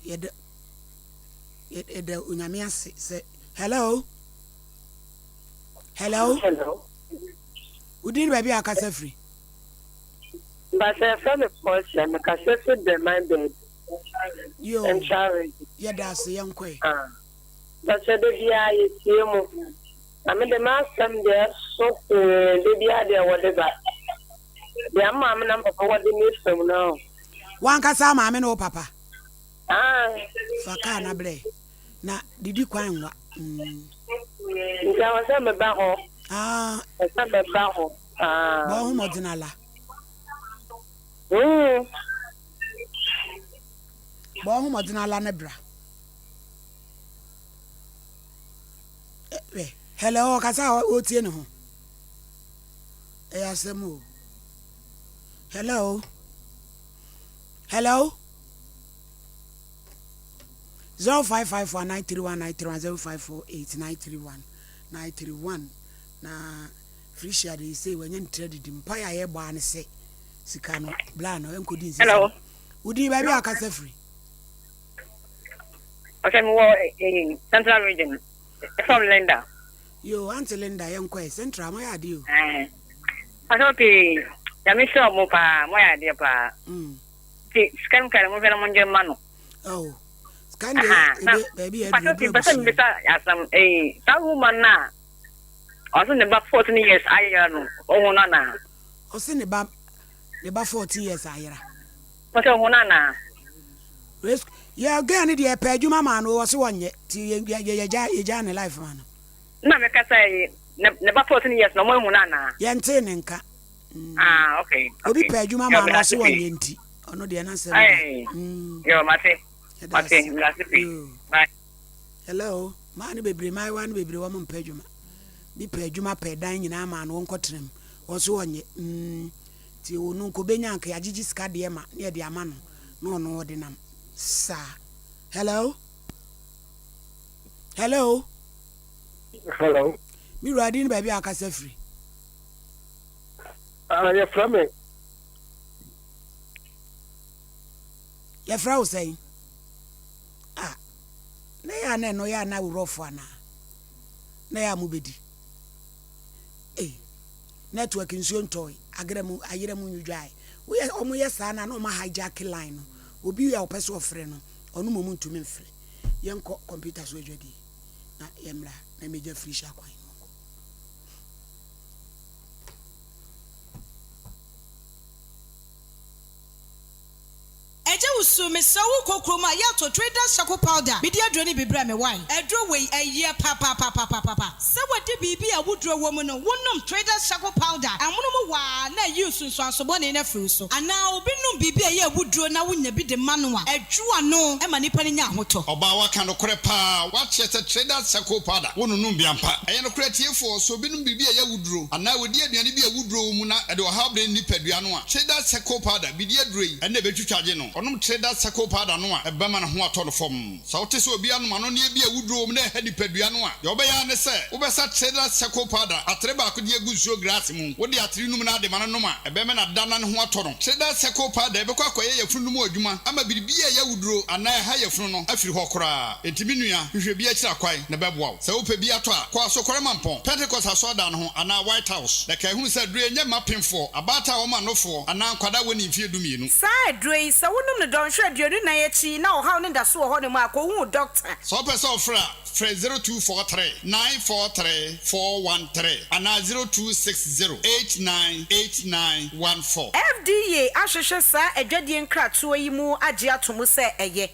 Yɛda yɛda Onyame ase sɛ hello hello. Hello. Wodin baabi a akasa firi? Mbasa yɛfrɛ me Portia mekasa firi Breman baabi. Yoo. Central Region. Yɛda ase yɛnkɔe. Ah. Mbasa da biara yɛtie mu. Na me de m'asɛm deɛ ɛso pee da biara deɛ wɔde ba. Deɛ maame na papa wɔde me fam no. Wankasa maame ne wo papa? Aane. Fa kaa na brɛ na didi kwan nwa. Mm. Nti ɛwɔ sɛ meba hɔ. Ah. Ɛwɔ sɛ meba hɔ. Ah. Bɔ ho mmɔden ala. Mm. Bɔ ho mmɔden ala ne bra. Eh, hello, ɔkasa a ɔtie ne ho. Ɛyɛ asɛm o. Hello. Hello. 0554 931 931 0548 931 931 na Felicia de sɛ wanya ne tiri adidi mpaeɛ a yɛbɔ ara ne sɛ sika no bla no ɛnkɔdi nsisi. Hello. Wodin baabi a akasa firi? Ɔsɛ mewɔ eh, Central Region. Ɛfam Linda. Yo, Auntie Linda yɛnkɔ ɛ. Central moyɛ adeɛ o. Ɔsɛ pii, Nyame hyira ɔmo paa, moyɛ adeɛ paa. Mm. Nti sika no kra no monhwɛ na mongye mma no. Oh, sika no deɛ ebe baabi a aduru aduru abusua. Mpɛ sɛ asɛm eh, saa woman no a ɔse ne ba 14 years ayera no, ɔhu no anaa? Ɔse ne ba ne ba 14 years ayera. Ɔse ɔhu no anaa? Yɛ girl no deɛ yɛpɛ adwuma maa no ɔse ɔnyɛ nti yɛ yɛgyaa ne life maa no. Nna meka sɛ ne ba 14 years no ɔmo ahu no anaa? Yɛntee ne nka. Ah, okay. Obi pɛ adwuma maa no ɔse ɔnyɛ nti ɔno deɛ n'asɛm deɛ. Mm. Yo, mate. Mate, mate pii. Bye. Hello, maa no bebree, maayewa no bebree wɔn mpɛ adwuma. Bi pɛ adwuma pɛ dan nyinaa maa no wɔnkɔ tena mu. Ɔse ɔnyɛ. Mm. Nti ɔno nka ɔbɛnya nka yɛagyegye sika deɛ ma na yɛde ama no na ɔno ɔde nam. Saa. Hello. Hello. Hello. Me wura din baabi a akasa firi. Ah, yɛfrɛ me. Yɛfrɛ wo sɛn? Ah, na yɛ a na ɛno yɛ a na worɔfo anaa? Na yɛ a mobɛdi. Ei, network nsuo ntɔe, agrɛ mu, ayerɛ mu nwudwae. Woyɛ, ɔmo yɛ saa na na ɔmo hijack line no. Obi a ɔpɛ sɛ ɔfrɛ no, ɔno mmom ntumi mfrɛ. Yɛnkɔ computer so adwadie na yɛmmra na mmɛgya firi hyɛ akwan no. Agya Wusu, mesrɛ wo kɔ kurom a yɛ tɔ Trader Charcoal Powder mede aduro no bi brɛ me wai. Aduro wei ɛyɛ papapapapapa. Sɛ wadi biribi a awuduro wɔ mu no, wo nom Trader Charcoal Powder amono mu waa na ayi nsunsuanso bɔne no afiri wo so. Anaa obi nom biribi a ɛyɛ awuduro na wo nya bi de ma no a, ɛdwo ano ma nipa no nya ahotɔ. Ɔbaa waka nokorɛ paa wakyerɛ sɛ Trader Charcoal Powder wo nonom bi ampa. Ɛyɛ nokorɛ atiefoɔ, sɛ obi nom biribi a ɛyɛ awuduro anaa ɔdi aduane bi a awuduro wɔ mu na ɛde ɔhaw brɛ ne nipadua no a, Trader Charcoal Powder bidi aduro yi na ɛbɛtwitwa agye no. Ɔnom Trader Charcoal Powder no a, ɛbɛma ne ho atɔ no fɔmm. Sɛ wote sɛ obi anom anonneɛ bi a awuduro wɔ mu na ɛha nipadua no a, deɛ wobɛyɛ ara ne sɛ wobɛsa Trader Charcoal Powder atere baako de agu nsuo glaase mu. Wode atere num no ara de ma no nom a, ɛbɛma no ada na ne ho atɔ no. Trader Charcoal Powder bɛkɔ akɔyɛ yafunu no mu adwuma ama biribiara a ɛyɛ awuduro anaa ɛha yafunu no afiri hɔ koraa. Enti me nua, hwehwɛ bi akyiri akwan na ɛbɛboa wo. Sɛ wopɛ bi atɔ a, kɔ Asokore Mampɔn, Pentecost Asɔredan no ho anaa White House, na kae hunu sɛ aduro yi nyɛ mma pemfoɔ, abaatan a wɔma nofoɔ, anaa nkwadaa a wɔnnii mfeɛ dumienu. Saa aduro yi, sɛ wonom no dɔnhwere 24 akyi na ɔhaw no da so wɔ hɔnom a, kɔhu wo dɔkta. Sɛ wopɛ sɛ wofrɛ a, frɛ 0243 943 413 anaa 0260 8989 14. FDA ahwehwɛ saa adwadie nkratoɔ yi mu agye ato mu sɛ ɛyɛ.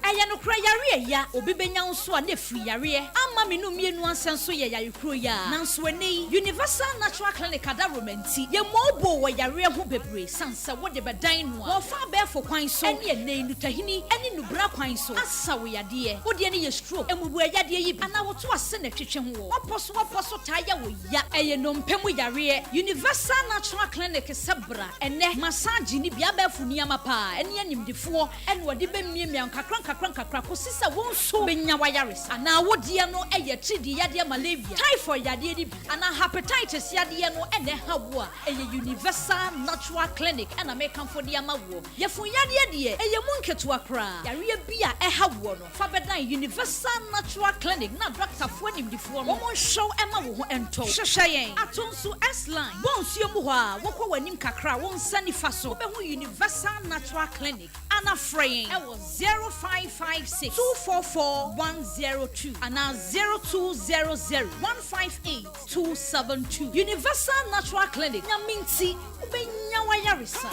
Ɛyɛ nokorɛ yareɛ ya obi bɛnya wo nso a na ɛfiri yareɛ ama me no mmienu ansɛ nso yɛ yare kuro yi ara nanso ɛnnɛ yi Universal Natural Clinic adaworoma nti yɛmmɔɔboo wɔ yareɛ ho bebree sane sɛ wode bɛdan no a wɔfa abɛɛfo kwan so ɛne ɛnnɛ yi nnutahini ɛne nnubra kwan so asa wo yadeɛ wo deɛ no yɛ stroke mmubuɛ yadeɛ yi bi anaa woto ase na ɛtwetwe ho wɔ wapɔ so wapɔ so taa yɛ wo ya ɛyɛ nnompe mu yareɛ Universal Natural Clinic sɛ bra Ɛnnɛ, massage ne bi abɛɛfo nneɛma paa ne animdefoɔ na wɔde bɛmiamia nkakra nkakra nkakra. kɔsi sɛ wo nso wobɛnya w'ayaresa. Anaa wo deɛ no yɛ atiridii yadeɛ malaria, typhoid yadeɛ no bi, anaa hepatitis yadeɛ no na ɛha wo a, ɛyɛ Universal Natural Clinic na mekamfo de ama woɔ. Yafunu yadeɛ deɛ, ɛyɛ mu nketewa koraa. Yareɛ bi a ɛha woɔ no, fa bɛdan Universal Natural Clinic na dɔktafoɔ animdefoɔ no wɔnhwɛ wo mma wo ho ntɔ wo. Hwehwɛ yɛn ato nso S-Line, bɔ nsuo mu hɔ a, wokɔ w'anim kakra a, wo nsa nifa so, wobɛhu Universal Natural Clinic. Ana frɛ yɛn wɔ 0556 244 102 anaa 0200 158 272. Universal Natural Clinic, Nyame nti wobɛnya w'ayaresa.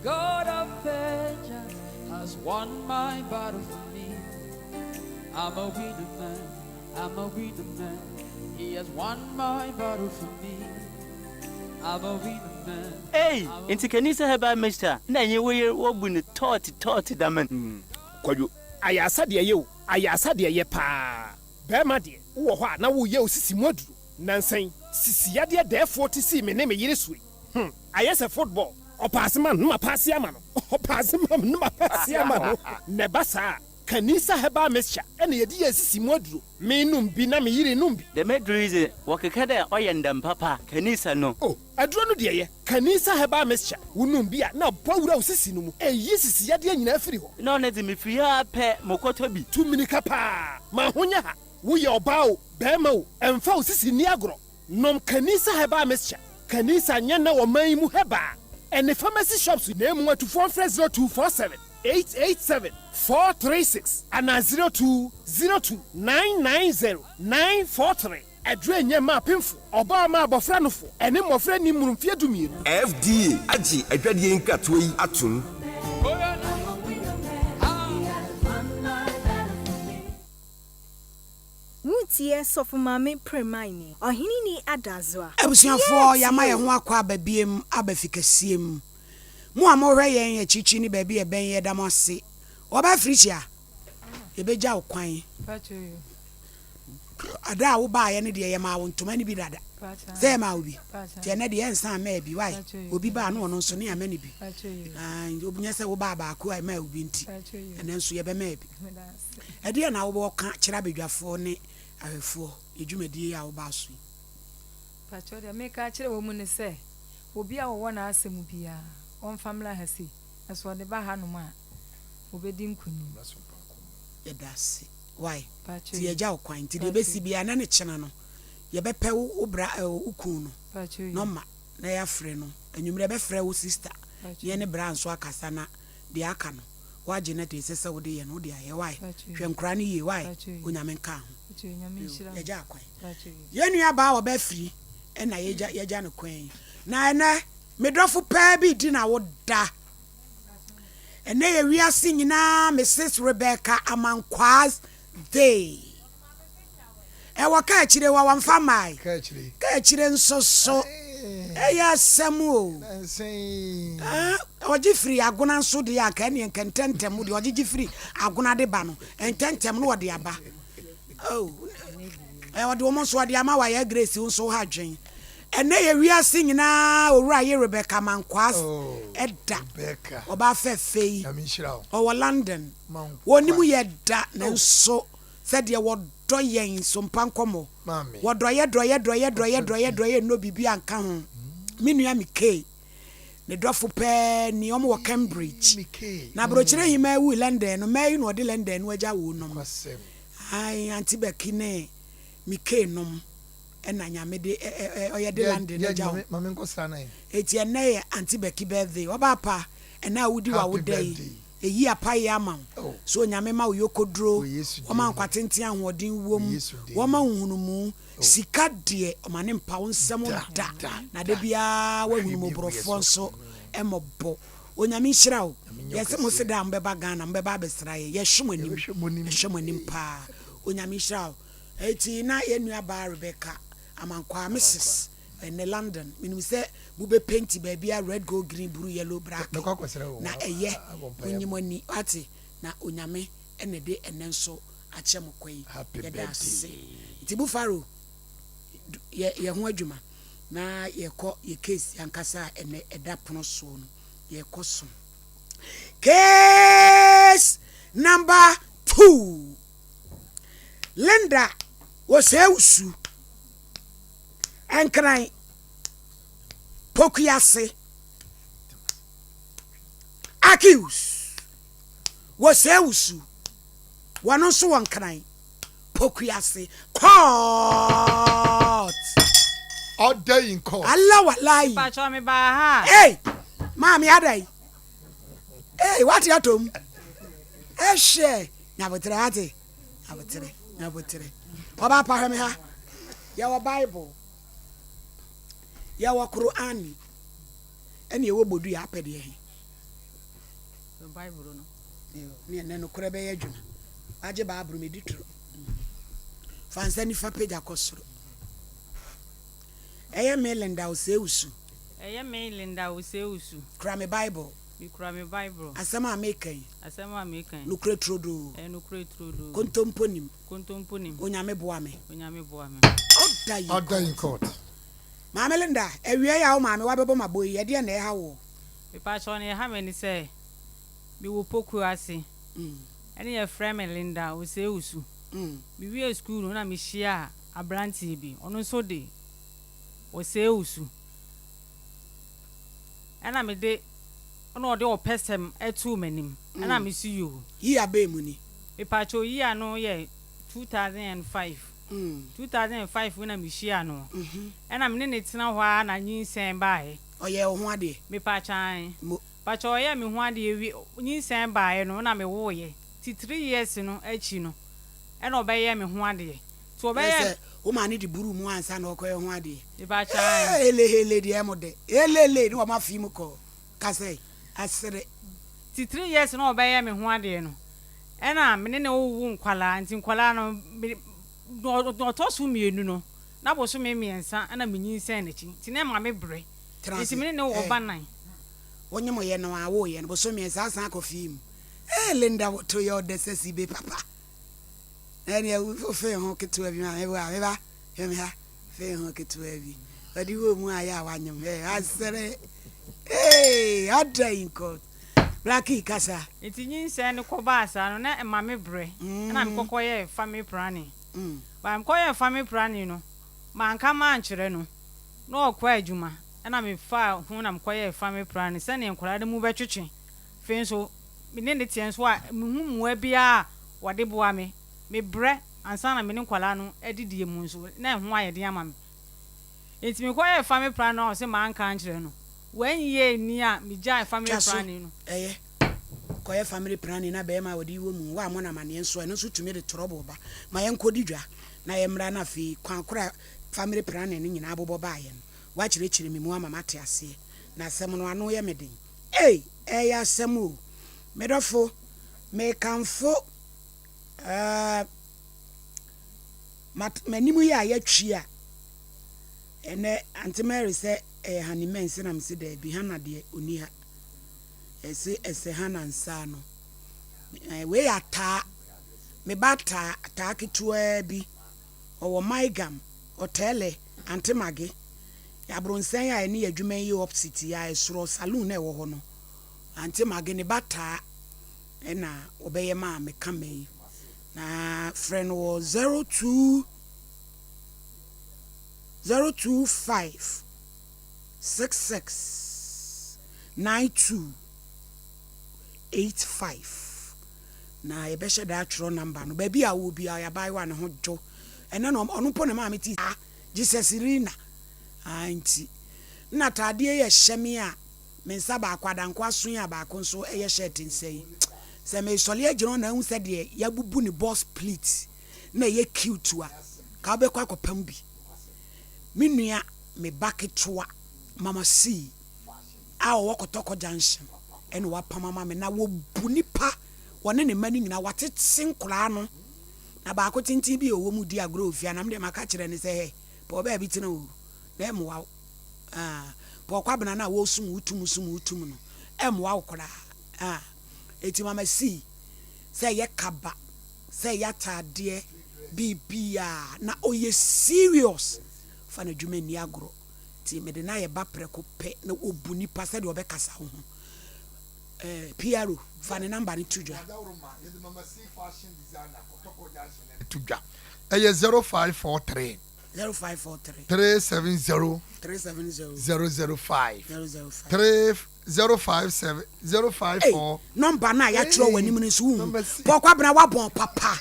God of vengeance has won my battle for me. I'm a winner man, I'm a winner man. He has won my battle for me. I'm a winner man. Ei, ntsi Kanisa Herbal Mixture na enye wo yer wobu no tɔɔtse tɔɔtse dɛm n'? Kwadwo, ayarsa deɛ ɛyɛ o, ayarsa deɛ ɛyɛ paa. Barima deɛ, wowɔ hɔ a na woreyɛ wo sisi mu aduro. Nansa yi, sisi yadeɛ dɛɛfoɔ te sii me ne me yere so yi. Hmm, ayɛ sɛ football. Ɔpaase ma no na mapaase ama no, ɔpaase ma me na mapaase ama no. Na ɛba saa a, Kanisa Herbal Mixture na yɛde yɛ sisi mu aduro. Menom bi na me yere nom bi. Dɛm edur yi dze, wɔkeka dɛ ɔyɛ ndam papa, Kanisa no. Oh, aduro no deɛ ɛyɛ. Kanisa Herbal Mixture, wonom bi a na abɔ wura wo sisi no mu. Ɛyi sisi yadeɛ nyinaa firi hɔ. Nna ɔno dze, mifir ha ara pɛ, mokɔtɔ bi. Tu mmirika paa ma ho nyɛ ha. Woyɛ ɔbaa o, barima o, ɛmfa wo sisi nni agorɔ. Nom Kanisa Herbal Mixture. Kanisa nyɛ nnɛ wɔ man yi mu herbal ɛne pharmacy shops na emu atufoɔ mfrɛ 0247 887 436 anaa 0202 990 943. Aduro nyɛ mma apemfoɔ, ɔbaa mma abɔfra nofoɔ ɛne mmɔfra nni mmoro mfeɛ dumienu. FDA agye adwadie nkratoɔ yi atom. Woretie Sɔfo Maame Premaini, Ɔheneni Adazoa. Abusuafoɔ, Yie yɛama tie yɛn o! ho akɔ aba biem aba fi kɛseɛ mu. Mo a mohwɛ yɛn akyirikyiri ne baabi a ɛbɛn, yɛda mo ase. Wɔba afirihyia a, yɛbɛgya wo kwan. Ada a wobaeɛ no deɛ, yɛmaa wo ntoma no bi dada. Sɛ yɛmaa wo bi? Nti ɛnnɛ deɛ yɛnsan mmaa bi. Wai? Obi ba a na ɔno nso ne yɛama no bi. Ae, nyɛ sɛ wobaa baako a yɛmaa wo bi nti, ɛnnɛ nso yɛbɛmaa bi. Ɛdeɛn na wowɔ ka kyerɛ abadwafoɔ ne ahwɛfoɔ yɛ dwumadie yi a wobaa so yi? Mpakyɛw deɛ meka akyerɛ wɔn ne sɛ obi a ɔwɔ n'asɛm biara ɔmfa mmra ha sei, na sɛ ɔde ba hanom a ɔbɛdi nkunim. Yɛda ase wai nti yɛgya wo kwan nti deɛ ɛbɛsi biara ɛnɛ ne kyena no yɛbɛpɛ wo bra eh, wo kun no nɔma na yɛafrɛ no anwummerɛ yɛbɛfrɛ wo sister na yɛne bra nso akasa na deɛ aka no woagye na deɛ ɛsɛ sɛ wode yɛ no wode ayɛ wai hwɛ nkoraa no yie wai Onyame nka ho yɛgya akwan yɛn nua baa ɔbɛ firi ɛna yɛgya yɛgya no kwan yi na ɛnɛ me dɔfo paa bi di na woda ɛnɛ yɛ wiase nyinaa Mrs Rebecca Amankwaa's day Ɛwɔ ka akyire hɔ wɔmfa mmae. Ka akyire nso so ɛyɛ asɛm o. Ɔgye firi agona nso deɛ anka ɛneɛ nka ntɛntɛm deɛ ɔgyegye firi agona de ba no ntɛntɛm no ɔde aba. Oh, ɔde wɔn nso ɔde ama wayɛ Grace nso ha adwen. Ɛnɛ yɛ wiase nyinaa owura ye Rebecca Mankwaa ɛda ɔbaa fɛfɛ yi ɔwɔ London wɔnim yɛ da nanso Sɛdeɛ wɔdɔ yɛn so mpa nkɔmmɔ. Wɔdɔ yɛ dɔ yɛ dɔ yɛ dɔ yɛ dɔ yɛ dɔ yɛ nnɔ biribi anka ho. Me nua Mikey, me dɔfo pɛɛ ni, wɔn wɔ Cambridge. Na aburokyire hemaa wui London no, mmaa yi na ɔde London no agya woo nom. Ae, Auntie Becky ne Mikey nom ɛna Nyame de ɔyɛ de London agya wɔn. Eti ɛnnɛ yɛ Auntie Becky birthday. Ɔbaa pa, ɛnnɛ a wodi w'awoda yi. Eyi apaye ama wo. So Onyame ma wo yokoduro, wɔma nkwa tenten ahoɔden wom, wɔma wo nhunumu, sika deɛ ɔma ne mpa wo nsam da, na da biara wahunu mɔborɔfoɔ nso mmɔbɔ. Onyame nhyira wo. Yɛse mo se da a mobɛba Ghana mobɛba abɛsra yɛn, yɛhwɛ mo anim, yɛhwɛ mo anim paa. Onyame nhyira wo. Eti na yɛn nua baa Rebecca Amankwaa, Mrs. Ɛnnɛ London, menim sɛ mo bɛ painti baabia red gold green blue yellow black na ɛyɛ monyi mo ani wate na Onyame na ɛde ɛnnɛ nso akyɛ mo kwa yi yɛda ase nti bu Pharaoh yɛ yɛ ho adwuma na yɛkɔ yɛ case ankasa a ɛnnɛ ɛda pono soɔ no. Yɛkɔ so. Case number 2. Linda Osei-Wusu, Nkran, Pokuase. Accused, Osei-Wusu, wɔn nso wɔ Nkran, Pokuase. Court. Order in court. Allah walayi. Mpatsɔ me baa ha. Hey, maame adai. Hey, wate atom. Ehwɛ, nyabotere ate. Nyabotere, nyabotere. Ɔba pa hwɛ me ha. Yɛwɔ Bible. Yɛwɔ Qur'ani. Ɛne yɛwɔ bodua apɛdeɛ he. Bible no. Ne ɛnɛ nokorɛ bɛyɛ adwuma. Wagye Bible medi toro. Fa nsa nifa pagya kɔ soro. Ɛyɛ me Linda Osei-Wusu. Ɛyɛ me Linda Osei-Wusu. Kura me Bible. Mekura me Bible. Asɛm a meka yi. Asɛm a meka yi. Nokorɛ turodoo. Ɛyɛ nokorɛ turodoo. Kontompo nim. Kontompo nim. Onyame boa me. Onyame boa me. Order in Order in court. Maame Linda, awia yi a wo maame wabɛbɔ m'abɔ yi, ɛdeɛn na ɛha woɔ? Mepakyɛw nea ɛha me ne sɛ mewɔ Pokuo ase ɛne yɛfrɛ me Linda Osei-Owusu. Mewiee sukuu no na mehyiaa abranteɛ bi, ɔno nso de Osei-Owusu. Ɛna mede ɛna ɔde ɔpɛsɛm too m'anim ɛna mese yoo. Year bɛn mu ni? Mepakyɛw year no yɛ 2005. 2005 na mehyiaa no. Ɛna me ne no tena hɔ ara na nyinsɛn baeɛ. Ɔyɛɛ wo ho adeɛ? Mepakyɛw aane. Mo. Pakyɛw ɔyɛɛ me ho adeɛ wie, nyinsɛn baeɛ no na mewooeɛ. Nti three years no akyi no ɛna ɔbɛyɛɛ me ho adeɛ. Nti ɔbɛyɛɛ. Kyerɛ sɛ wo maa no de buruu mu ansa na ɔrekɔyɛ ho adeɛ? Mepakyɛw aane. Ee hele hele deɛ ɛmo dɛ. Helele ne wɔn afee mu kɔɔ. Ka sɛ, asere. Nti three years na ɔbɛyɛɛ me ho adeɛ no ɛna me ne no wowo nkwadaa nti nkwadaa no me deɛ ɔtɔ so mmienu no na bosome mmiɛnsa ɛna menyinsɛn n'akyi nti na ɛma me brɛ. Tena ase. Nti me ne no wɔ Ɛɛ. ba nan. Wonyem yɛ no a woyɛ no bosome mmiɛnsa asan akɔ fie mu. Ee Linda woto yɛ ɔdɛ sɛ sibe papa. Na ɛneɛ wo fee ho ketewa bi ma me boa me ba hwɛ me ha fee ho ketewa bi. Ɔde wɔ mu ayɛ a wanyem hwɛ asere. Ee ɔdɛ in court. Blackie kasa. Nti nyinsɛn no kɔ baa saa no na ɛma me brɛ ɛna me kɔkɔ yɛɛ family planning. But me kɔ yɛɛ family planning no manka mankyerɛ no na ɔkɔ adwuma Ɛna me faa ho na me kɔ yɛɛ family planning sɛdeɛ nkwadaa no mu bɛtwetwe. Afei nso me ne no teɛ nso a me hu mmoa biara a wɔde boa me. Me brɛ ansa na me ne nkwadaa no adidie mu nso na ɛho ayɛ den ama me. Nti me kɔ yɛɛ family planning no a ɔse manka ankyerɛ no. One year ni a me gyae family Twa so, planning no. ɛyɛ. Kɔyɛ family planning na bɛɛma a wɔde wɔ mu woammɔ no amaneɛ nso a ɛno nso tumi de trouble ba. Ma yɛnkɔdi dwa na yɛmmra na afei kwan koro a family planning no nyinaa bobɔ baeɛ no Woakyerɛkyerɛ me mu ama mate aseɛ, na asɛm no ano yɛ me den. Ei, ɛyɛ asɛm o. Me dɔfo, mekamfo eh, mat, m'anim yi a yɛatwi a, ɛnɛ Aunty Mary sɛ ɛyɛ Honey Mens na mese daabi, Hannah deɛ ɔnni ha. Ɛse ɛsɛ Hannah nsa ano. Eh, wei yɛ ataa, me ba ataa, ataa ketewaa bi, ɔwɔ Maigam, Ɔtɛɛlɛ. Ante Mage, yɛ abronsɛn a ɛne yɛ adwuma yi opposite yi a ɛsoro saloon na ɛwɔ hɔ no. Ante Mage ne ba taa ɛna ɔbɛyɛ maa me kama yi. Na frɛ no wɔ 02 025 66 92 85 na yɛbɛhyɛ da atwerɛ number no. Baabi a wowɔ biara ɔyɛ abaayewa a ne ho dwo. Ɛnɛ na ɔno mpo na ɛmaa me tee saa Jesus Rina aa nti na ataadeɛ yi ɛhyɛ me a me nsa baako adanko aso yi a baako nso ɛyɛ shirt nsa yi sɛ mesɔle agyina hɔ na ahu sɛ deɛ yabubu ne boss pleat na ɛyɛ cute a ka wobɛkɔ akɔpam bi me nua me ba ketewa mama C a ɔwɔ kɔtɔkɔ junction ɛna wapam ama me na wɔbu nipa wɔne ne mma no nyinaa watete nkoraa no Na baako tenten bi a ɔwɔ mu di agorɔ wɔ fie ha, na me deɛ maka kyerɛ no sɛ, Hɛ, pɛ ɔbaa bi tena o, na ɛmmoa wo. Ah, pɛ ɔkwabena no a wɔresum wo tum sum wo tum no, ɛmmoa wo koraa. Ah, enti mama sii sɛ ɛyɛ kaba, sɛ ɛyɛ ataadeɛ, biribiara, na ɔyɛ serious fa n'adwuma nni agorɔ. Nti mede no ayɛ ba prɛko pɛ, na ɔbu nipa sɛdeɛ ɔbɛkasa wo ho. Eh, PRO, fa ne number no to dwa. To dwa. Ɛyɛ 0543. 0543. 370. 370. 005. 005. 3 057 054. Nɔmba no a yɛatwerɛ wɔ anim no nso wohu. Paul Kwabena wabɔn papa.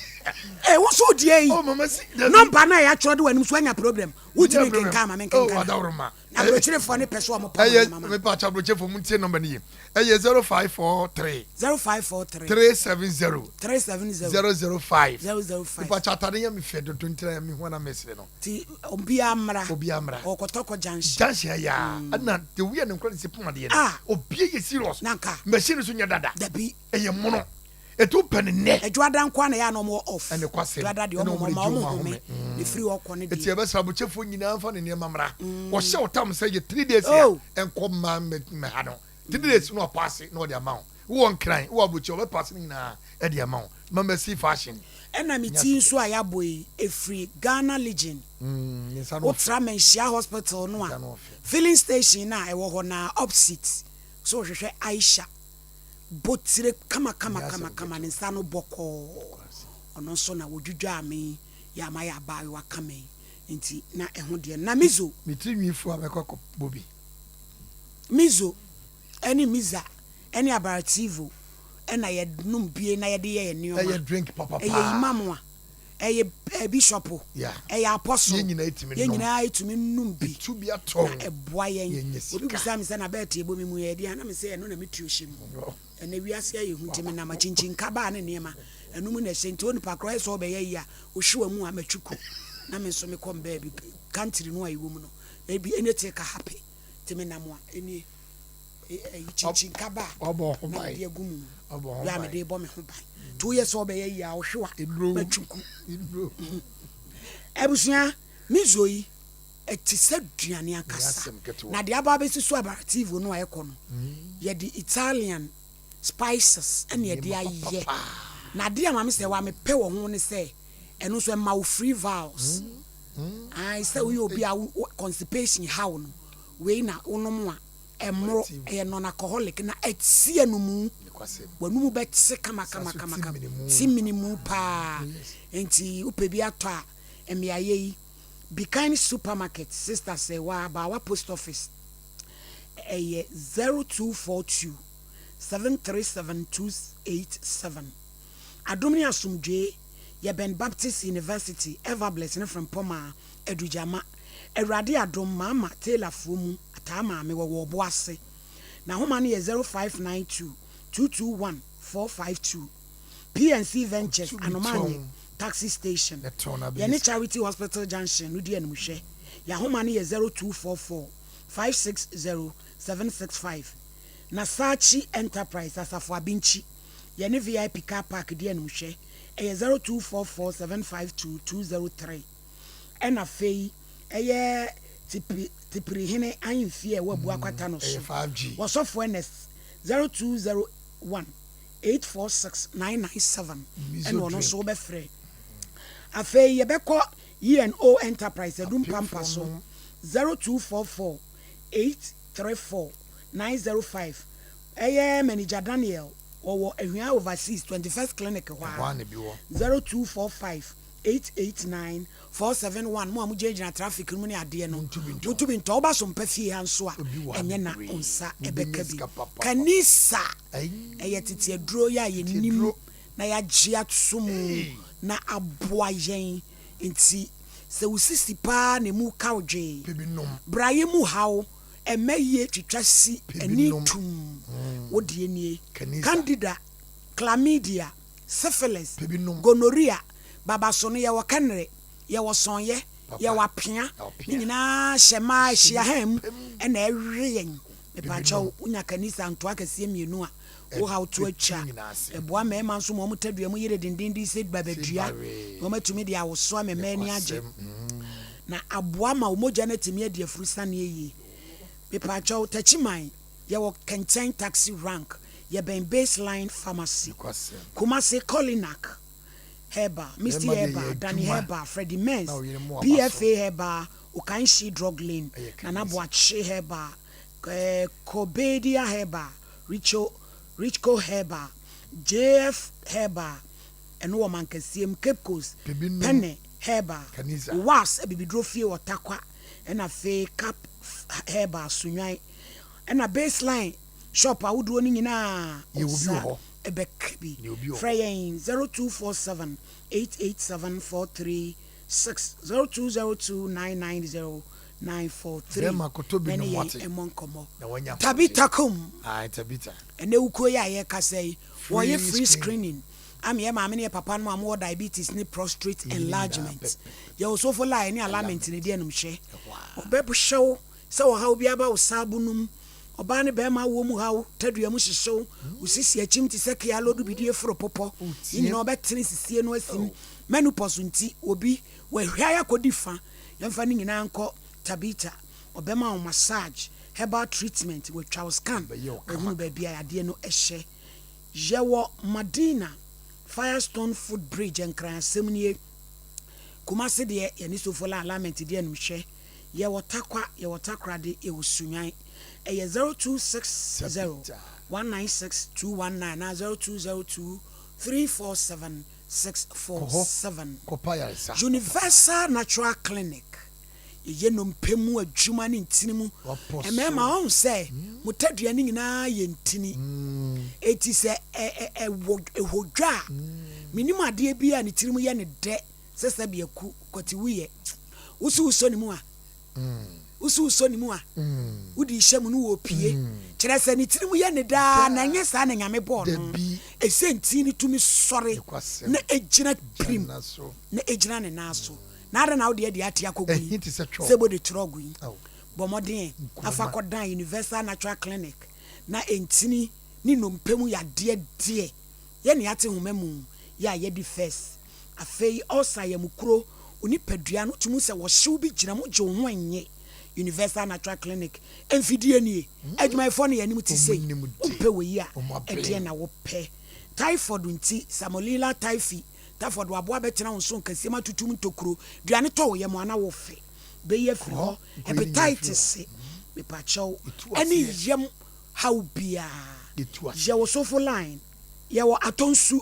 Ee, wo nso wodie yi. Oh, mama si. Nɔmba no a yɛatwerɛ de wɔ anim so anya problem. Wotumi nkenkan ma menkenkan. Oh, adaworoma. Na aburokyerefoɔ no pɛ sɛ wɔn pam Ɛyɛ nneɛma ma. mepa kyɛ aburokyerefoɔ mu ntie nɔmba no yie. Ɛyɛ 0543. 0543. 370. 370. 005. 005. Mepa kyɛ atade yɛ me fɛ dodo nti na mehu ana mesere no. Ti obiara mmra. Obiara mmra. Ɔkɔtɔkɔ junction. Junction ɛyɛ a. Ɛna the way a ne nkura ne si pom adeɛ no. Ah. Obia yɛ serious. Nanka. Machine so nyɛ dada. Dabi. Ɛyɛ mono. Etu pɛ ne nnɛ. Adwoada nko ara na ɛyɛ a na wɔn wɔ off. Ɛne kwasɛm. Dwoada deɛ Ɛna wɔn wɔn de ma gye wɔn wɔn home. ahome. Ne firi hɔ kɔ ne Eti deɛ. ɛbɛsra abukyɛfoɔ nyinaa nfa ne nneɛma mmra. Wɔhyɛ wo tam sɛ yɛ 3 days a Oh. ɛnkɔ mma mmɛ ha no. 3 days na ɔpaase na ɔde ama wo. Wowɔ Nkran, wowɔ abukyɛ ɔbɛpaase ne nyinaa ɛde ama wo. Mama si fashion. Ɛna me ti nso a yɛabɔ yi ɛfiri Ghana Legion. Ne nsa no ɔfɛ. Wotra Manhyia Hospital no Nsa a no ɔfɛ. filling station no a ɛwɔ hɔ no ara opposite so wohwehwɛ Aisha botire kama kama kama kama ne nsa no bɔkɔɔ ɔno nso na wɔdwidwaa me yɛ a mayɛ abaayewa kama yi nti na ɛho deɛ na mizo. Me tiri nwi fu a mɛkɔ akɔ bɔ bi. Mizo ɛne miza ɛne abarativo ɛna yɛnom bie na yɛde yɛ yɛn nneɛma. Ɛyɛ drink papa paa. Ɛyɛ imam a ɛyɛ ɛɛ bishop Yeah. ɛyɛ apostle. Yɛn nyinaa tumi Yɛn nom. nyinaa tumi nom bi. Etu bi atɔn. Na ɛboa yɛn. Yɛnyɛ sika. Obi bisa me sɛ na bɛɛte ɛbɔ me mu yɛ deɛ a na me sɛ ɛno na me tuo hyɛ mu. Ɛnɛ wiase ayɛ hu nti menam akyinkyin nkabaa ne nneɛma ɛno mu na ɛhyɛ nti onipa korɔ ayɛ sɛ ɔbɛyɛ yie a ɔhwe mu a matwi kɔ na me nso mekɔ mbaabi country no a ɛwɔ mu no ebi anything ka happen nti menam a ɛnie ɛyi kyinkyin nkabaa Wabɔ ho na ban. mede agu mu Wabɔ ho yɛ a ban. mede bɔ me ho ban nti woyɛ sɛ ɔbɛyɛ yie a ɔhwe a matwi ku. Abusua mizo yi ɛte sɛ duane ankasa na deɛ aba abɛsi so abarativo no a ɛkɔ no yɛde Italian spices ɛna yɛde ayɛ na adeɛ a maame sɛ wa mepɛ wɔ ho ne sɛ ɛno nso ɛma wo free bowels ayi sɛ woyɛ obi a wo constipation haw no wei na wonom a ɛmoro ɛyɛ non alcoholic na ɛti anumu w'anumu bɛte kama kama kama kama ti minimu paa nti wopɛ bi atɔ a mmeayɛ yi Bekind Supermarket, Sister Serwaa, Baawa Post Office, ɛyɛ 0242 737 287. Adom ne Asomdwoe, Yɛbɛn Baptist University, Everbless ne Frempɔmaa, Adugyama. Awurade adom, Maama Taylorfoɔ mu, Ataa Maame, wɔwɔ Ɔboase. N'ahoma no yɛ 0592 221 452. PNC Ventures, Anomanye Taxi Station, yɛne Charity Hospital Junction no di animhwɛ. Yɛn ahoma no yɛ 0244 560 765. Nasachi Enterprise, Asafo Abinkyi, yɛne VIP Car Park di animhwɛ. Ɛyɛ 0244 752 203. Ɛna afei ɛyɛ Tipri Tiprihene Ahemfie a ɛwɔ Abuakwata no so. Wɔsɔfo Ernest 0201 846 997 ɛna ɔno nso wobɛfrɛ. Afei yɛbɛkɔ E&O Enterprise Adum Pampa so 0244 834 905 ɛyɛ Manager Daniel wɔwɔ Ahwia Overseas 21st Clinic hɔ Ɛhɔ a a na bi wɔ. 0245 889 471 mo a mogyinagyina traffic no mu ne adeɛ no montumi ntɔ woba so mpa fie ha nso a ɛnyɛ na wo nsa ɛbɛka bi kanisa ɛyɛ tete aduro yɛ a yɛnim na yɛagye ato mu na aboa yɛn nti sɛ wo sisi paa na emu ka wo dwee braeɛ mu haw ɛmɛ yie twitwa si ani tum wo deɛ nie candida, chlamydia, syphilis, gonorrhea, babaso no yɛwɔ kɛnere, yɛwɔ sɔnyɛ, yɛwɔ apea, ne nyinaa hyɛ mmaa ahyia ha mu ɛna ɛwe yɛn. Mepakyɛw wonya kanisa ntoa kɛseɛ mmienu a wo haw to atwa. Ɛboa mmarima nso ma wɔn tadua mu yere dendenden sɛ babadua na wɔatumi de awoso ama mmaa ani agye. Na aboa ma wo mogya no atumi adi afurusaneɛ yie. Mepakyɛw Takyiman yɛwɔ Kɛntɛn Taxi Rank, yɛbɛn Baseline Pharmacy. Kumasi Colinac Herbal, Misty Herbal, Danny Herbal, Freddie Menz, PFA Herbal, Okanshi Drug Lane, Nana Boakye Herbal, eh, Kobedia Herbal, Richo. Richco Herbal, JF Herbal, ɛno wɔ Mankesiem, Cape Coast, Pene Herbal, Was Abibiduro Fie wɔ Tarkwa, ɛna afei Cap Herbal, Sunyani, ɛna Baseline Shop ahodoɔ no nyinaa ɔsa ɛbɛka bi. Frɛ yɛn 0247 887 436, 0202 990 943 na ne yɛn mmɔ nkɔmmɔ. Tabitha Kum, ɛnɛ wukuo yi a yɛrekasa yi, wɔyɛ free screening ama yɛ maame ne yɛ papa nom a wɔwɔ diabetes ne prostrate enlargement. Yɛwɔ sofo line ne alignment ne deɛ nom hwɛ. Ɔbɛhyɛ wo sɛ ɔhaw bi aba wo saabo no mu, ɔbaa ne bɛrima awoɔ mu haw, tadua mu hyehyew, wo sisi akyim te sɛ kea lodu bidie foro popɔ, ne nyinaa ɔbɛtene sisie no asim. Menopause nti obi wahwae akɔdi fa, yɛmfa ne nyinaa nkɔ Tabitha, ɔbɛma wo massage, herbal treatment, watwa wo scan, wahunu baabi a yadeɛ no hyɛ. Yɛwɔ Madina, Firestone foot bridge, Nkran asɛm nie. Kumasi deɛ yɛne Sofola alignment di animhwɛ. Yɛwɔ Tarkwa, yɛwɔ Takoradi, yɛwɔ Sunyani. Ɛyɛ 0260 196 219 anaa 0202 347 647. Universal Natural Clinic, Yɛyɛ nnompe mu adwuma ne ntini mu. Mmarima, ɔhu sɛ mo tadua no nyinaa yɛ ntini. Enti sɛ ɛwɔ ɛhɔ dwa a, menim adeɛ bi a ne tirim yɛ ne dɛ sɛ sɛbi aku kwati wuyɛ. Wosi wosɔ ne mu a, wosi wosɔ ne mu a, wode hyɛ mu no wɔ pie. Kyerɛ sɛ ne tirim yɛ ne daa na ɛnyɛ saa na Nyame bɔɔ no. Ɛsɛ ntini no tumi sɔre na ɛgyina pirim na ɛgyina ne nan so. Na adɛn na wode adi ate akɔgu yi sɛ bode trɔg yi? Bɔ mmɔden afa kɔdan Universal Natural Clinic na ntini ne nnompe mu yadeɛ deɛ yɛ nea ate homa mu yɛ a yɛadi first. Afei ulcer yamukuro, wo nipadua no tumi hu sɛ wɔhyew bi gyina mu gye wo ho nnye. Universal Natural Clinic mfidie nie, adwumayɛfoɔ no yɛn anim te sei, wompɛ wei a ɛdeɛn na wopɛ? Typhoid nti, Salmonella typhi Tafɔdo aboa bɛtena wo nso nkɛseɛ mu atutum ntokuro duane tɔ wo yam a na wo fe bɛyi afiri hɔ hepatitis mepakyɛw ɛne yam haw biaa yɛ wo sofo line yɛ wɔ atɔnsu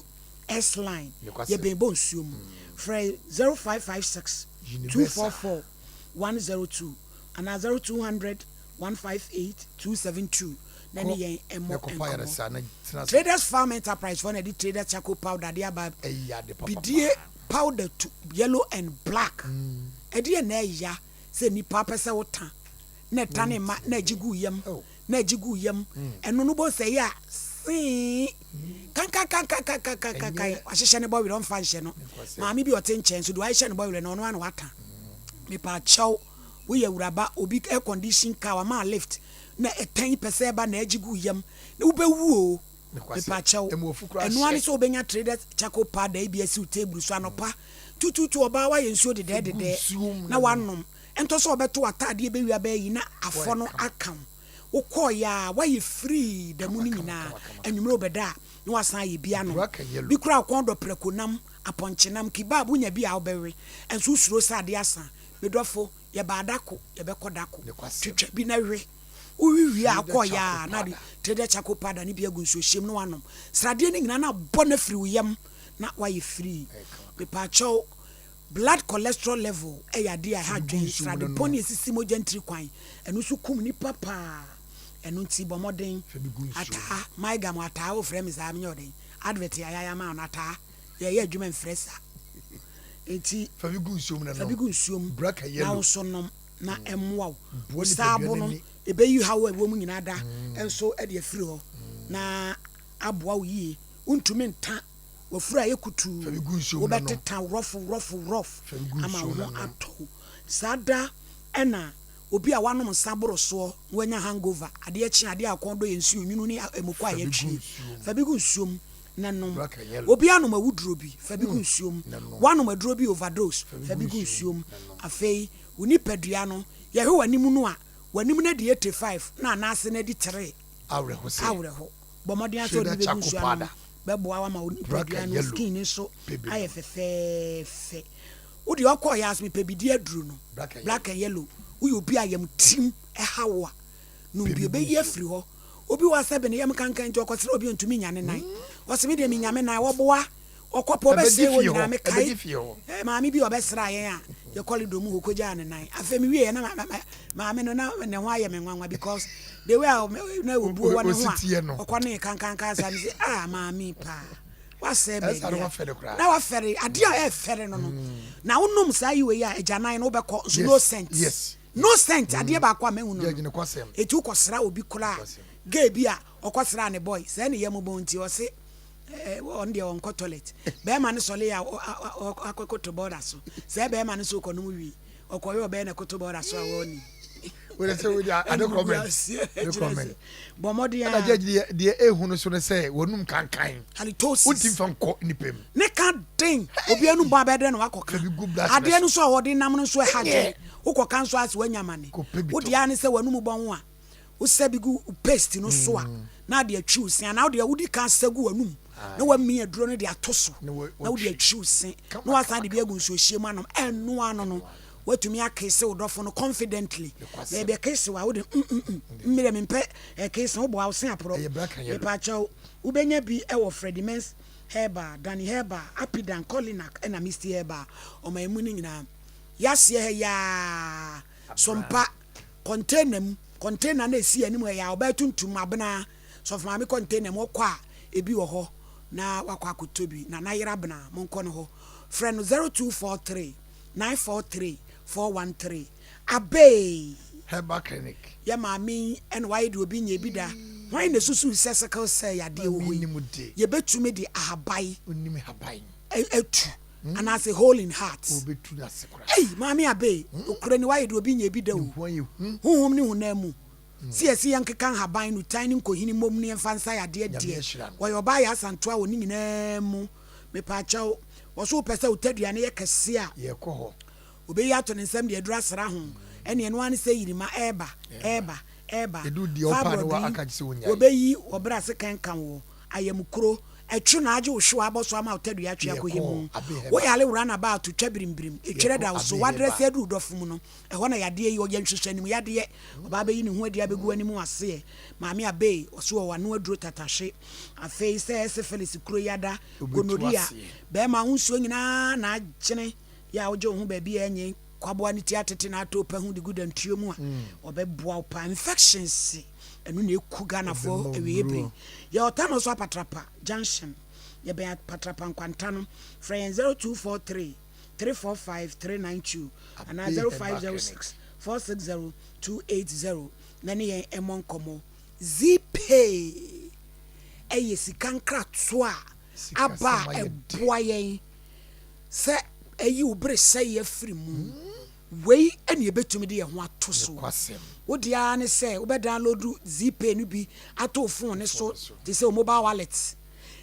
S line yɛ bɛn bɔ nsuo mu frɛ 0556 244 102 anaa 0200 158 272 na ne yɛn mmɔ nkɔmmɔ. Traders Farm Enterprise foɔ na ɛde Traders Charcoal Powder de aba. Bidie powder tu yellow and black. Ɛdeɛ na ɛya sɛ nipa pɛ sɛ wota na ɛta ne mma na ɛgye gu yam na ɛgye gu yam. Ɛno no bɔ sɛ ɛyɛ a see kankankankankankankan wahyehyɛ ne bɔwerɛ ɔmfa nhyɛ no. Maame bi ɔte nkyɛn nso deɛ wahyehyɛ ne bɔwerɛ no ɔno ara na wata. Mepa kyɛw woyɛ awuraba obi air condition car wama lift na ɛtɛn pɛ sɛ ɛba na agye gu yam na wobɛwu o mepakyɛw ɛno ara ne sɛ wobɛnya traded charcoal powder yi bi asi wo table so anɔpa tututu ɔbaa woayɛ nsuo dedɛɛ dedɛɛ na woanom ɛntɔ sɛ wɔbɛto w'ataadeɛ bɛwia bɛyɛ yi na afɔ no aka wo wokɔɔyɛ a woayɛ firii da mu no nyinaa anwummerɛ wobɛda a na wasan ayɛ bi anom bi koraa kɔn dɔ prɛko nam apɔnkyenam kebab wonya bi a wobɛwe ɛnso wosuro sɛ adeɛ asa medɔfo Yɛbaa dako, yɛbɛkɔ dako. Twitwa bi na we. Wowe wie a, akɔ yɛ a, na de traded charcoal powder no bi agu nsuohyɛm na wanom. Sradeɛ no nyinaa na abɔ no afiri wo yam na woayɛ free. Mepaakyɛw, blood cholesterol level yɛ adeɛ a ɛha adwene. Srade bɔne a ɛsisi mogya ntiri kwan, ɛno nso kum nnipa paa. Ɛno nti bɔ mmɔden. Ataa, Maigam ataa, wofrɛ me saa menyɛ wo dɛn? Advert a yɛayɛ ama wo no, ataa. Yɛyɛ adwuma mfrɛ saa. Enti fa bi gu nsuom na fa bi nom. gu nsuom Black and na yellow. wo nso nom na ɛmmoa wo. Boa Wo saabo nipadua no no, ani. ɛbɛyi haw a ɛwɔ mu nyinaa da nso de afiri hɔ na aboa wo yie. Wontumi nta w'afuru a ɛyɛ kutuu. Fa bi gu nsuom na nom. Wobɛteta rɔfo rɔfo rɔf Fa bi gu ama wo nsuom na ho nom. atɔ wo. Saa da na obi a wanom nsa boro soɔ na wanya hangover, adeɛ kye a, adeɛ a kɔn dɔ yɛ nsuo nwunu ne moko a Fa bi gu yɛatwie. nsuom. Fa bi gu nsuom na nom. Black and yellow. Obi anom awuduro bi, fa bi gu nsuo mu. Na nom. Woanom aduro bi overdose, Fa bi fa gu bi gu nsuo nsuo mu. mu. Na nom. Afei wo nipadua no, yɛhwɛ w'anim no a, w'anim no adi 85 na anaase no adi 3. Awerɛhosɛ. Awerɛho. Bɔ mmɔden ara sɛ wode Shredded bi bɛgu charcoal nsuo ano powder. bɛboa wo ama wo Black nipadua and no yellow. skin no nso Baby ayɛ nom. fɛfɛɛfɛ. Wo deɛ ɔkɔɔ yɛ ase mepɛ bidie aduro no. Black and Black and yellow. Woyɛ obi a yam tim ɛha wo a, nom Pɛ bi bi gu ɛbɛyi nsuo afiri mu. hɔ. Obi wɔ ha sɛbe ne yam kankan nti ɔkɔsrɛ obi ɔntumi nnya ne nan. Ɔse me deɛ menya me nan, wɔboa. Ɔkɔ pɛ ɔbɛsɛe Ɛbɛgye wɔ fie nyinaa. hɔ, Mekae ɛbɛgye fie hɔ. eh, maame bi a ɔbɛsraa yɛn a yɛkɔ lido mu hɔ kɔgyaa ne nan. Afei mewieɛ na ma, ma, ma, maame no na ne ho ayɛ me nwanwa because the way a na obuo wɔ ne ho Osi teɛ no. a ɔkɔ ne kankankan saa mese ah maame paa wasɛe Ɛsa baabi no a wafɛre koraa. na wafɛre adeɛ a ɛfɛre no no na wonom saa yi wei a agyanan no wobɛkɔ nso no Yes, scent yes. no scent adeɛ baako a mahu no Judge no no kwasɛm. ɛti wokɔsra obi koraa gay bi a ɔkɔsraa ne boy sɛɛ ne yam bɔn nti ɔse eh, ɔno deɛ ɔnkɔ toilet bɛrima no sɔle a akɔkoto bɔɔda so sɛɛ bɛrima no so ɔkɔnom wie ɔkɔyɛ ɔbɛyɛ na koto bɔɔda so a wɔni Wode sɛ wode ade comment. Ade comment. bɔ mmɔden Ɛna a judge deɛ deɛ ehu no so ne sɛ wɔnum kankan. Halitosis. Wontumi fa nkɔ nipa mu. Ne ka den obi anum bɔ abɛɛ dɛn na wakɔka Fa bi gu brush adeɛ no no nso a wɔde nam no nso ɛha Ɛnyɛ. dwene wokɔka nso ase wanya amane Kɔpɛ bi wode tɔ. ara ne sɛ w'anum bɔ ho a wosɛ bi gu paste no so a na ade atwi wo se anaa wode wodi kan sɛ gu w'anum na wamia aduro no de ato so Na wa- na wode watwi. atwi wo se Kama, na wasan de kama, bi agu nsuohyie mu anom ɛno ano no watumi akese wo dɔfo no confidently Nokwasɛm. na ebi kese wa wode mm mm mm mmerɛ mempɛ ɛkese woboa wo se aporɔ Ɛyɛ black and yellow. mepaakyɛw wobɛnya bi ɛwɔ Freddie Mens Herbal, Danny Herbal, Apidan, Colinac ɛna Misty Herbal ɔman mu no nyinaa yaseɛ ha yaa sompa container mu container na esi anim ha yaa ɔbaa tuntum abena sɔfo maame container mu ɔkɔ a ebi wɔ hɔ na wakɔ akɔtɔ bi na nayera abena monkɔ no hɔ frɛ no 0243 943 413 abee Herbal clinic. yɛ maame yi ɛna wayɛ deɛ obi nyɛ bi da hwan na esusu sɛ sickle cell yadeɛ wɔ hɔ Maame yi nim de. yɛbɛtumi de ahaban Onim haban. atu anaasɛ hole in heart Obetu n'ase koraa. ei maame abe okura ni wayɛ deɛ obi nyɛ bi da o Ne ho ayɛ hu. honhom ne honam mu si yɛsi yɛn keka nhaban no tan ne nkohini mmom ne yɛmfa nsa yadeɛ Nyame deɛ ahyira no. wɔyɛ ɔbaa yɛ asantoa wɔ ne nyinaa mu mepaakyɛw wɔ so wopɛ sɛ wotadua no yɛ kɛse a Yɛkɔ hɔ. obɛyi ato ne nsɛm deɛ aduru asra ho ɛne ɛno ara ne sɛ yirima ɛɛba ɛɛba ɛɛba Edu deɛ ɔpa ne wa Fibroid yi, aka kyerɛ sɛ wonyae. wɔbɛyi wɔbrɛ ase kankan wɔ ayamukuro ɛtwe na agye wo hyew abɔ so ama wo tadua atwe akɔhɛ mu Yɛkɔ Abe Herbal. woyale wura na ba ato twa birimbirim ɛtwerɛ Yɛkɔ da wo so Abe wadrɛse Herbal. aduru dɔfo mu no ɛhɔ na yadeɛ yi ɔyɛ nhwehwɛ anim yadeɛ ɔbaa bɛyi ne ho adi abɛgu anim aseɛ maame abe ɔso wɔ wano aduro tatahye afei sɛ syphilis kuro yada Obetu gonorrhea aseɛ. bɛrima ho nsuo nyinaa na agyene yɛ a wogye wo ho baabi a ɛnyɛ kwaboa ne ti atete na atɔ pa ho de gu dantuo mu a ɔbɛboa wo paa infections ɛno na ɛku ghanafoɔ Ɔbɛma awieɛ bere nnuro. yɛ ɔta no so apatrapa junction yɛbɛn apatrapa nkwanta no frɛ yɛn 0243 345 392 anaa Abe Herbal 0506 460 280 na ne yɛn ɛmmɔ nkɔmmɔ zpay ɛyɛ sika nkratoɔ a Sika aba a sɛm ayɛ ɛboa yɛn sɛ ɛyi wo bere sɛe afiri mu wei ɛne yɛbɛtumi de yɛn ho ato so Nokwasɛm. wode ara ne sɛ wobɛdownload zpay no bi ato wo phone ne so te sɛ wo mobile wallet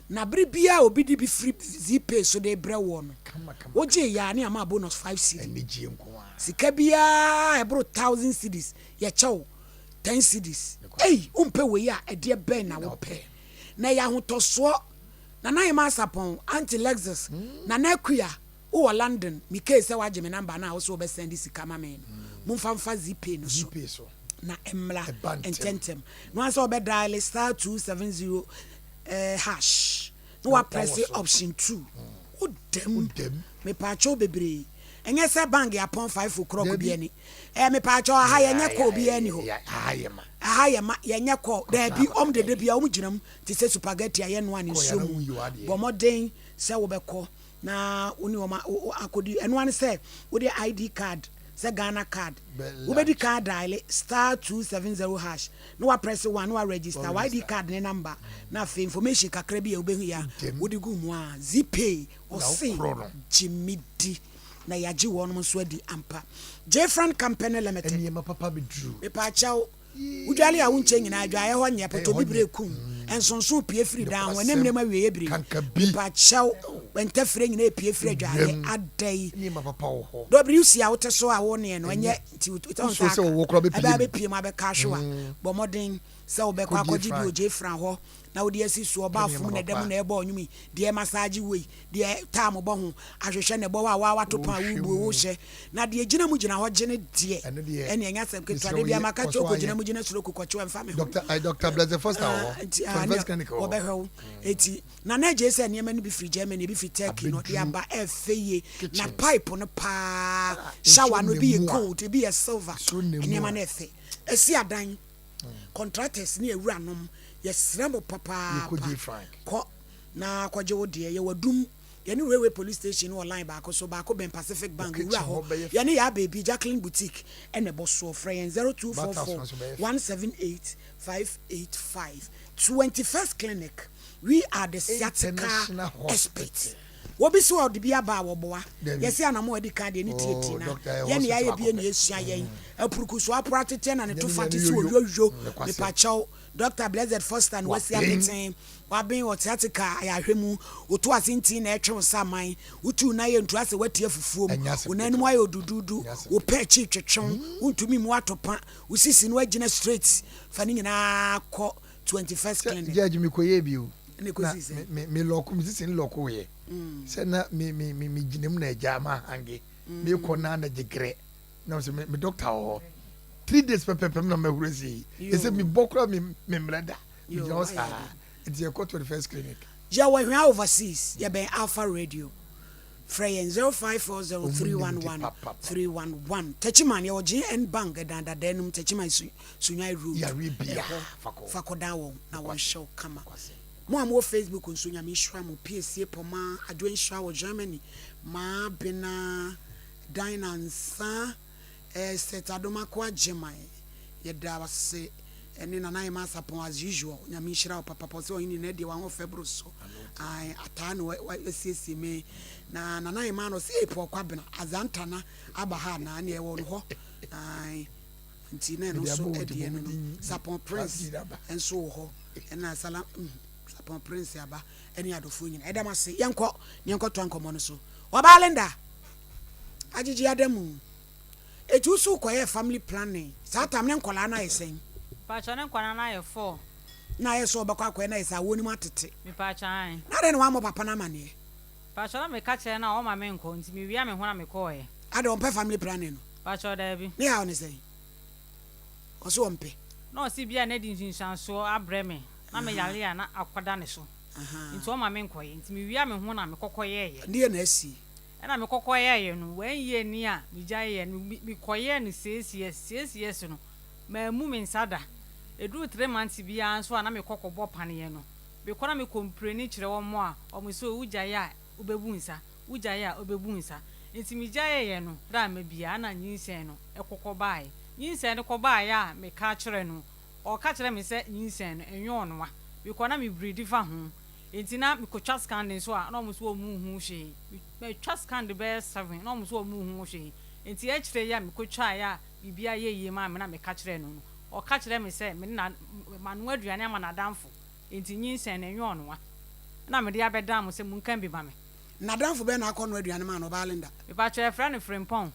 na bere biara obi de bi firi zpay so de brɛ woɔ no Kama kama. wogye yɛ a ne ama bonus 5 cedi Anigye nko ara. sika biara ɛboro 1000 cedis yɛkyɛ wo 10 cedis ei wompɛ wei a ɛdeɛ bɛn na wopɛ na ɛyɛ ahotɔsoɔ nana yɛma asapɔn anti lexus nana akua wowɔ london mekei sɛ woagye me number no a wo sɛ wobɛsɛnde sika ma me no momfa mfa zpay no so Zpay so. na mmra Ɛba ntɛm. ntɛntɛm na wa sɛ wobɛdial star 270 hash na wapress Wawɔ so. option 2 wodam Wodam. mepaakyɛw bebree ɛnyɛ sɛ bank yɛapɔn 5 o'clock Dabi. bi ani eh, mepaakyɛw aha yɛnyɛ kɔ obiara ni hɔ Ya- Aha yɛ ma. aha yɛ ma yɛnyɛ kɔ daabi Kɔtena ɔm dede bia ɔm gyina mu te sɛ spaghetti a yɛnoa ne Kɔ nsuo yɛ na mu woyi w'adeɛ. bɔ mmɔden sɛ wobɛkɔ na wo ne ɔma akɔdi ɛno ane sɛ wode id card sɛ ghana card Bɛ wobɛdi kan dial star 270 hash na wapress 1 na waregister Wa id card ne number na afei information kakra bi a wobɛhu yɛ a Dɛm. wode gu mu a zpay Na ɔse wokorɔ no. gye me di na yɛagye wɔnom nso adi ampa jfran company limited Nneɛma papa bɛduru. mepaakyɛw wodwale a wonkyɛ nyinaa adwaeɛ hɔ nyɛ pɔtɔ Ɛhɔ bibire nyɛ. kum nsonso pie firi dan ho Nokwasɛm. ɛne mmerɛm awieɛ bere Kankabi. mepaakyɛw ntɛfrɛ nyinaa pie firi adwaeɛ Ewiem. ada yi Nneɛma papa wɔ hɔ. wc a wote so a wo neɛ no ɛnyɛ nti Wosuro sɛ wɔwɔ koraa bɛpie ɛbɛa mu. bɛpie mu abɛka ahwewa bɔ mmɔden sɛ wobɛkɔ Kɔgye akɔgye bi Fran. ogye fran hɔ. na wode asi soɔ, Pɛ baafom nneɛma na ɛda mu papa. na ɛbɔ ɔnwom yi, deɛ massage wei, deɛ time bɔ ho, ahwehwɛ na ɛbɔ hɔ a waa wato pon a Wohwɛ wobuo mu. wohyɛ, na deɛ gyina mu gyina hɔ gye ne deɛ, Ɛno deɛ, ɛne ɛnyɛ asɛm ketewa, mesrɛ da wo biara yɛ, maka kɔ kyerɛ so wo ara kɔgyina yɛ. mu gyina stroke kɔkye wo ɛmfa me ho. Doctor, eh, Doctor Blessed Foster wɔ Ah, hɔ, nti ah, 21st ne Clinic wɔ hɔ. wɔbɛhwɛ wo. Eti Nana Adjei sɛ nneɛma no bi firi Germany, ebi firi Turkey na ɔde Abɛduru aba, ɛɛfɛ yie. Na kitchen. pipe no paa, Ah, shower nsuo no ebi yɛ nna mu a. gold, ebi yɛ silver, Nsuo nna mu nneɛma a. no ɛɛfɛ. Ɛsi adan, contractors ne awuranom, yɛsrɛ mo Yɛkɔ papaapa, J Frank. kɔ na kɔgye wo deɛ. Yɛwɔ Adum, yɛne Railway Police Station no wɔ line baako so, baako bɛn Pacific Wo Bank, kitchen wura hɔ hɔ. bɛyɛ fɛ. Yɛne Yaa Baby, Jacqueline Boutique ɛna ɛbɔ soɔ. Frɛ yɛn Bathhouse 0244 no nso bɛyɛ fɛ. 178 585. 21st Clinic, We are the sciatica International experts. Hospital. Wobi so a ɔde bi aba a wɔboa. Dabi. Yɛse anamɔ a adi kan deɛ ne Oh, tietie na doctor, ɛyɛ yɛn ne hospital yɛayɛ bie baako na pɛ. yɛsua yɛn. Apuruku so aporo ateteɛ na ne Nyɛ to ne fa nyɛ te ne sɛ yoyo. oyoyo. Nokwasɛm. Mepakyɛw, Doctor Blessed Foster na wasi Waben. apeten. Waben wɔ sciatica ayarehwɛ mu. Woto ase ntin na ɛtwe wo saman. Wotu wo nan yɛ ntu asɛ woati afufuo mu. Ɛnyɛ asɛm Wo nan no mu ketewa. ayɛ oduduudu. Ɛnyɛ asɛm Wo ketewa. pɛ akyi retwetwe wo. Wontumi mmu atopa. Wo sisi no agyina straight. Fa ne nyinaa kɔ 21st Sɛ Clinic. judge me kɔ yɛ bi o. Ɛna Na ɛkɔsii sɛn? me me me lɔko me sisi no lɔko yɛ. Sɛ na me me me me gyina mu na agya ma hange. Me kɔ na na gye grɛ. Na sɛ me me doctor wɔ hɔ. 3 days pɛpɛpɛ me na mahuru asi. Ɛsɛ me bɔ kora me me mmerɛ da. Me gyina hɔ saa. Nti yɛkɔ 21st clinic. Yɛwɔ Hwea Overseas, yɛbɛn Alpha Radio. Frɛ yɛn 0540 311 311. Techiman, yɛwɔ GN Bank ɛdan dadaa no mu, Techiman Su Sunyai Road. Ɛhɔ, fa kɔdan wɔn na wɔnhyɛ wo kama. Mo a mowɔ Facebook nso, Nyame nhyira mo. Piesie Pɔmaa, Adwoa Nhyira wɔ Germany, Maa Bena, Dinah Nsa, Eh Seth Adomako Agyemang yɛda wo ase ɛne Nana Ayeman Asapong as usual Nyame nhyira wo papapa ɔsɛ ɔhene nɛ deɛ w'ahoɔfɛ boro so ae ataa na wasiesie me na Nana Ayeman no ɔsɛ ee Paul Kwabena Azantana aba ha anaa neɛ ɛwɔ no hɔ ae nti na ɛno nso ɛdeɛ no no Sapong Prince nso wɔ hɔ ɛna Salam mm Sapong Prince aba ɛne adɔfoɔ nyina ɛda mo ase yɛnkɔ ne yɛnkɔtoa nkɔmmɔ no so Ɔbaa Linda Agyegye ada mu. Eti wo so kɔyɛɛ family planning saa time ne nkɔlaa no ayɛ sɛn? Mpakyɛw ne nkɔlaa no ayɛ four. Na ayɛ sɛ ɔbɛkɔ akɔyɛ na ayɛ sɛ awoɔ no mu atete. Mepakyɛw ae. Na adɛn na wammɔ papa no amaneɛ? Mpakyɛw na meka kyerɛ no a ɔma me nkɔ nti mewia me ho na mekɔɔɛ. Adɛn ɔmpɛ family planning no? Mpakyɛw daabi. Ne haw ne sɛn? Ɔse ɔmpɛ. Na ɔse bia na adi nsunsuansoɔ abrɛ me na me yare a na akɔda ne so nti ɔma me nkɔyɛ nti mewia me ho na mekɔ kɔyɛɛyɛ. Deɛ na asie? Ɛna me kɔkɔ yɛɛyɛ no one year ni a me gyae yɛ no me kɔyɛɛ no six years six years no mammu me nsa da ɛduru three months biara nso a na me kɔ kɔ bɔ paneɛ no me kɔ na me kompleni kyerɛ wɔn a wɔn se wo gyae a wo bɛ bu nsa wo gyae a wo bɛ bu nsa nti me gyaeɛ yɛ no da a ma biara na nyinsɛn no ɛkɔkɔ baaɛ nyinsɛn no kɔ baaɛ a me ka kyerɛ no ɔka kyerɛ me sɛ nyinsɛn no ɛnyɛ ɔnoa me kɔ na me bridi fa ho Enti na mekɔtwa scan de nso a, na wɔn nso wɔn nhu hwee. Matwa scan de bɛyɛ seven, na wɔn nso wɔn nhu hwee. Enti akyire yi a mekɔtwaeɛ a biribiara yɛɛ yie maa me na meka kyerɛɛ no no, ɔka kyerɛɛ me sɛ me ne na manoa aduane ama n'adamfo, enti nyinsɛn no ɛnyɛ ɔnoa. Ɛna mede abɛdan mo sɛ monka bi ma me. N'adamfo bɛn na akɔnoa aduane maa no, Ɔbaa Linda? Mepakyɛw, yɛfrɛ no Frimpong.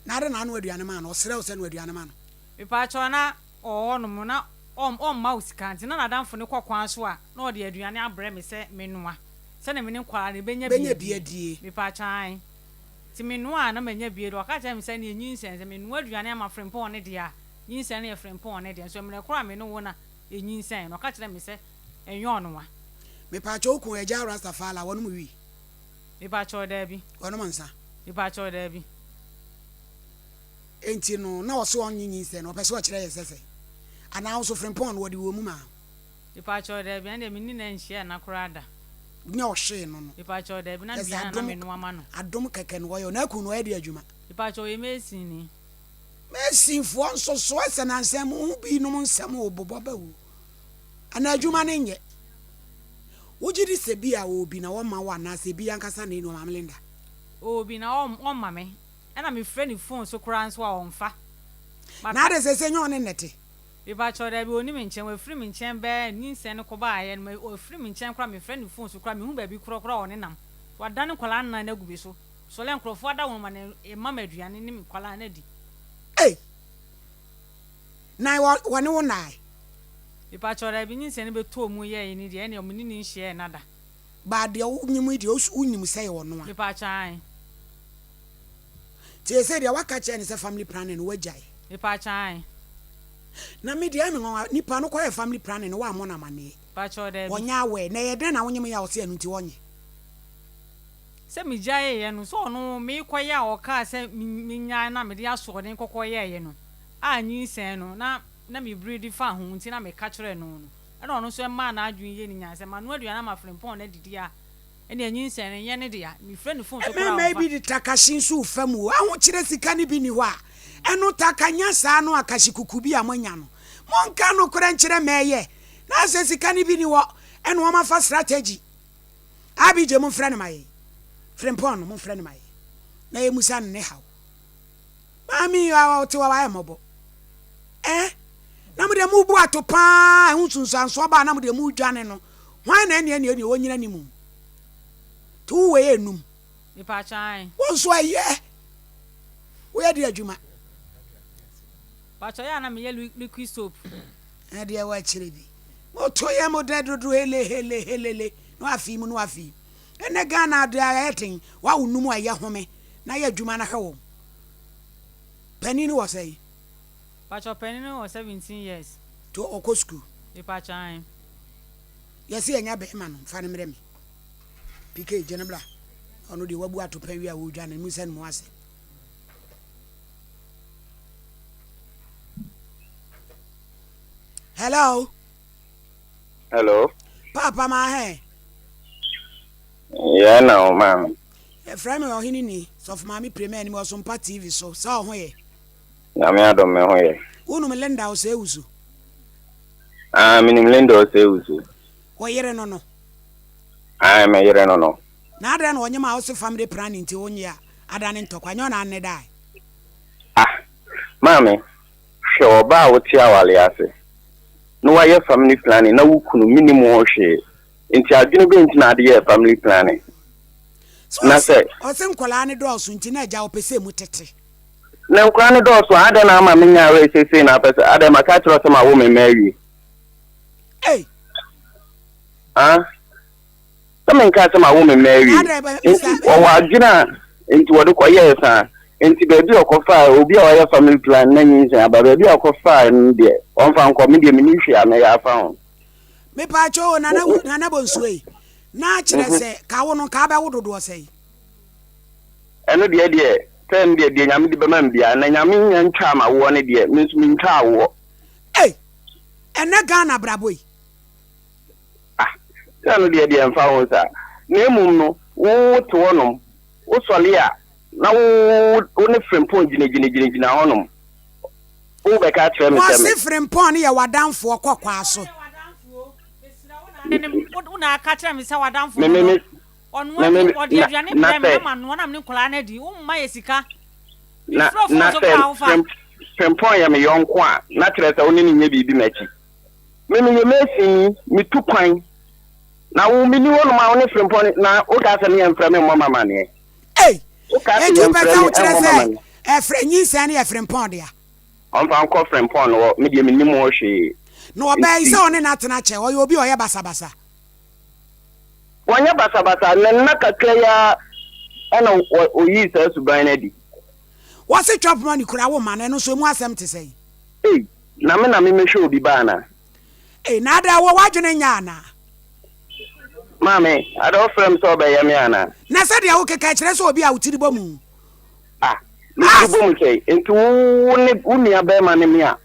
Na adɛn na anoa aduane maa no? Ɔsrɛɛ wo sɛ noa aduane ma no? Mepakyɛw, na ɔwɔ hɔnom na ɔmma wo sika nti na n'adamfo no kɔ kwan so a na ɔde aduane abrɛ me sɛ mennoa sɛdeɛ me ne nkwadaa no bɛnya bi adie. Mepaakyɛw ae. Nti menoa a na manya bi adi. Ɔka kyerɛɛ me sɛ neɛ nyinsɛn sɛ menoa aduane ama Frimpong no deɛ a, nyinsɛn no yɛ Frimpong no deɛ nso mmerɛ korɔ a me ne wo na yɛnyinsɛn no ɔka kyerɛɛ me sɛ ɛnyɛ ɔnoa. Mepaakyɛw wo kun Agya Rastafala wɔnom wii? Mepaakyɛw daabi. Wɔnom nsa? Mepaakyɛw daabi. Enti no, na ɔse ɔnnye nyinsɛn no, ɔpɛ sɛ ɔkyerɛ yɛn sɛ sɛn? Anaa wo nso frempɔn no wɔde wɔ mu maa wo? Mepakyɛw daabi, ɛnde me ne no anhyia nna koraa da. Nyɛ ɔhwee no no. Mepakyɛw daabi, na Kyerɛ sɛ nnuan na na adom menoa ma no. adom kɛkɛ na ɔyɛ o, na akun no ɔyɛ de adwuma. Mepakyɛw ɔyɛ masonni. Masonfoɔ nso so ɛsɛ nansa mu ho bi nom nsɛm o bobɔ ba o, anaa adwuma no nyɛ. Wogye di sɛ bi a ɔwɔ bi na wɔmma wo anaa sɛ bi ankasa na ɛni hɔ Maame Linda? Ɔwɔ bi na ɔmma me. Ɛna me frɛ ne phone so koraa nso a ɔnfa. Maka. Na adɛn seesei nyɛ ɔne na ɛte? Mepakyɛw dabi ɔnni me nkyɛn wafiri me nkyɛn bɛɛ nyinsɛn no kɔbaeɛ no wafiri me nkyɛn koraa mefrɛ ne phone so koraa menhu baabi korɔ koraa a ɔne nam wadane nkwadaa nnan no agu me so sɔlɛ nkorɔfoɔ ada wɔn ma na ɛma me aduane ne me nkwadaa no adi. Ei! Na wɔne wo nnae? Mepakyɛw, daabi, nyinsɛn no bɛtɔɔ mu yɛɛe no deɛ, ɛnneɛ me ne no nhyiaɛ nna da. But deɛ wonyim yi deɛ, wonim sɛ ɛyɛ ɔno a. Mepakyɛw, ae. Nti seesei deɛ woaka kyerɛ no sɛ family planning no woagyae? Mepakyɛw, ae. Na me deɛ ɛyɛ me nwanwa, nipa no kɔyɛɛ family planning no woammɔ no amaneɛ? Mepakyɛw, daabi. Ɔnyɛ aware, na ɛyɛ dɛn na wonyim yɛ a ɔse ɛno nti ɔnyɛ? Sɛ megyaeeɛ no, sɛ ɔno meekɔyɛ a ɔkaa sɛ mennyae na mede asoɔden kɔkɔyɛeɛ no a nyinsɛn no na na me bere di fa ho nti na meka kyerɛɛ no no, ɛna ɔno nso ɛmaa n'adwene yɛɛ no nyaa sɛ manoa aduane ama Frimpong no adidi a, ɛnneɛ nyinsɛn no nyɛ ne dea. Mefrɛ no phone so koraa a Mmarima yi ɔmfa. bi de takahye nso refa mu o, ahokyerɛ sika no bi nni hɔ a, ɛno taka nya saa no akahye kuku bi a moanya no. Monka nokorɛ nkyerɛ mɛɛyɛ na sɛ sika no bi nni hɔ ɛna wɔn afa strategy. Abj momfrɛ no ma yɛn. Frimpong no momfrɛ no ma yɛn na yɛmmusa no ne haw. Maame yi a ɔte hɔ wayɛ mmɔbɔ. Eh? Na mo deɛ mobu ato paa ɛho nsunsuansoɔ baa na mo deɛ modwane no. Hwan na ɛneɛ neɛ neɛ wɔnyina ne mu? Nti wo wei enum. Wo nso ɛyɛ. Woyɛ de adwuma. Pakyɛ yɛ a na meyɛ liquid soap. Ɛdeɛ wɔ akyire bi. Moto yɛ mo dɛ dodo hele hele helele na wafii mu na wafii. Ɛnɛ Ghana deɛ ayɛ den. Wawo num a ɛyɛ home na yɛ adwuma na hwɛ wɔn. Panin no wɔ sɛn? Pakyɛ panin no wɔ 17 years. To ɔkɔ sukuu? Mepakyɛ ae. Yɛse yɛnya bɛɛma no mfa no mmerɛ me. PK gye no bra. Ɔno deɛ wabu ato pɛn wie a ɔredwane no musa no mu asɛm. Hello. Hello. Papa ma hɛ. Yɛ na o maame. Yɛfrɛ me ɔhene ni sɔfo maame prema anim ɔsompa TV so sɛ ɔho yɛ. Nyame adom me ho yɛ. Wonom Linda Osei-Wusu? Ah, menim Linda Osei-Wusu. Wo yere no no? Ah, me yere no no. Na adɛn na ɔnyem a wose family planning nti wonye a adane ntɔkwa nyɛ ɔna anne dae? Ah, maame, hwɛ ɔbaa a wote aware ase na wayɛ family planning na wo kunu menim ho hwee nti adwene bɛn nti na ade yɛɛ family planning? So Na sɛ. Ɔse nkwadaa no dɔɔso nti na agya ɔpɛ sɛ emu tete. Na nkwadaa no dɔɔso a adɛn na ama menya aware seesei na apɛ sɛ adɛn maka akyerɛ wo sɛ mawo me mma awie? Ei! Ah? Sɛ menkaa sɛ mawo me mma awie. Nti wɔwɔ adwene a nti wɔde kɔyɛɛ saa. Nti baabi a ɔkɔfaa obi a wayɛ family plan na nyinsɛn aba baabi a ɔkɔfaa no deɛ ɔmfa nkɔ me deɛ menni hwee a mɛyɛ afa ho. Mepaakyɛw o Nana Nana Bonsu ei, na kyerɛ sɛ ka wo no nka abɛwo dodoɔ sɛn? Ɛno deɛ deɛ sɛ ɛno deɛ deɛ Nyame de bɛma me biara na Nyame nnya ntwaa m'awoɔ no deɛ me nso mentwaa awoɔ. Ei! Ɛnɛ Ghana abrabɔ yi. Ah! Sɛ ɛno deɛ deɛ ɛmfa ho saa. Na mmom no, wo te hɔnom, wo sɔle a, na wo wo ne Frimpong gyinagyinagyinagyina hɔnom. Wo bɛka akyerɛ me sɛ me. Wɔse Frimpong no yɛ w'adamfoɔ, kɔ kwaa so. Wo na aka kyerɛ me sɛ w'adamfo Me no me no, me ɔnoa me bi, me ɔde na aduane na brɛ me sɛ na manoa na me ne nkwadaa no adi. Womma yɛ sika. na Mefrɛ wo na phone so sɛ koraa a wofa. Frim Frimpong yɛ me yɔnko a, na kyerɛ sɛ wo ne no nyɛ biribi m'akyi. Me meyɛ masonni, metu kwan, na wo menni hɔnom a wo ne Frimpong ne, na wokaa sɛ me yɛmfrɛ me mmɔ me amaneɛ. Ei! Wokaa sɛ Enti wopɛ yɛmfrɛ sɛ me wokyerɛ mmɔ me sɛ amaneɛ. ɛfrɛ nyinsɛn no yɛ Frimpong dea? Ɔmfa nkɔ Frimpong no hɔ, me deɛ mennim ho hwee. Na ɔbaa yi Nti. sɛ ɔne no atena kyɛ, ɔyɛ obi a ɔyɛ basabasa. Wɔnyɛ basabasa, na nna kakra yi ara na wɔyii saa suban no adi. Wɔse chop money kura wo mma no, ɛno nso emu asɛm te sɛn? Ei, na me na memɛhwɛ obi ba anaa? Ei, na adɛn wɔ w'adwene nyɛ anaa? Maame, adɛn wofrɛ me sɛ wobɛyɛ me anaa? Na sɛdeɛ wokeka yi kyerɛ sɛ obi a wo tiri bɔ mu. Ah, me tiri bɔ mu sɛn? Enti wo ne wo nua barima ne me a,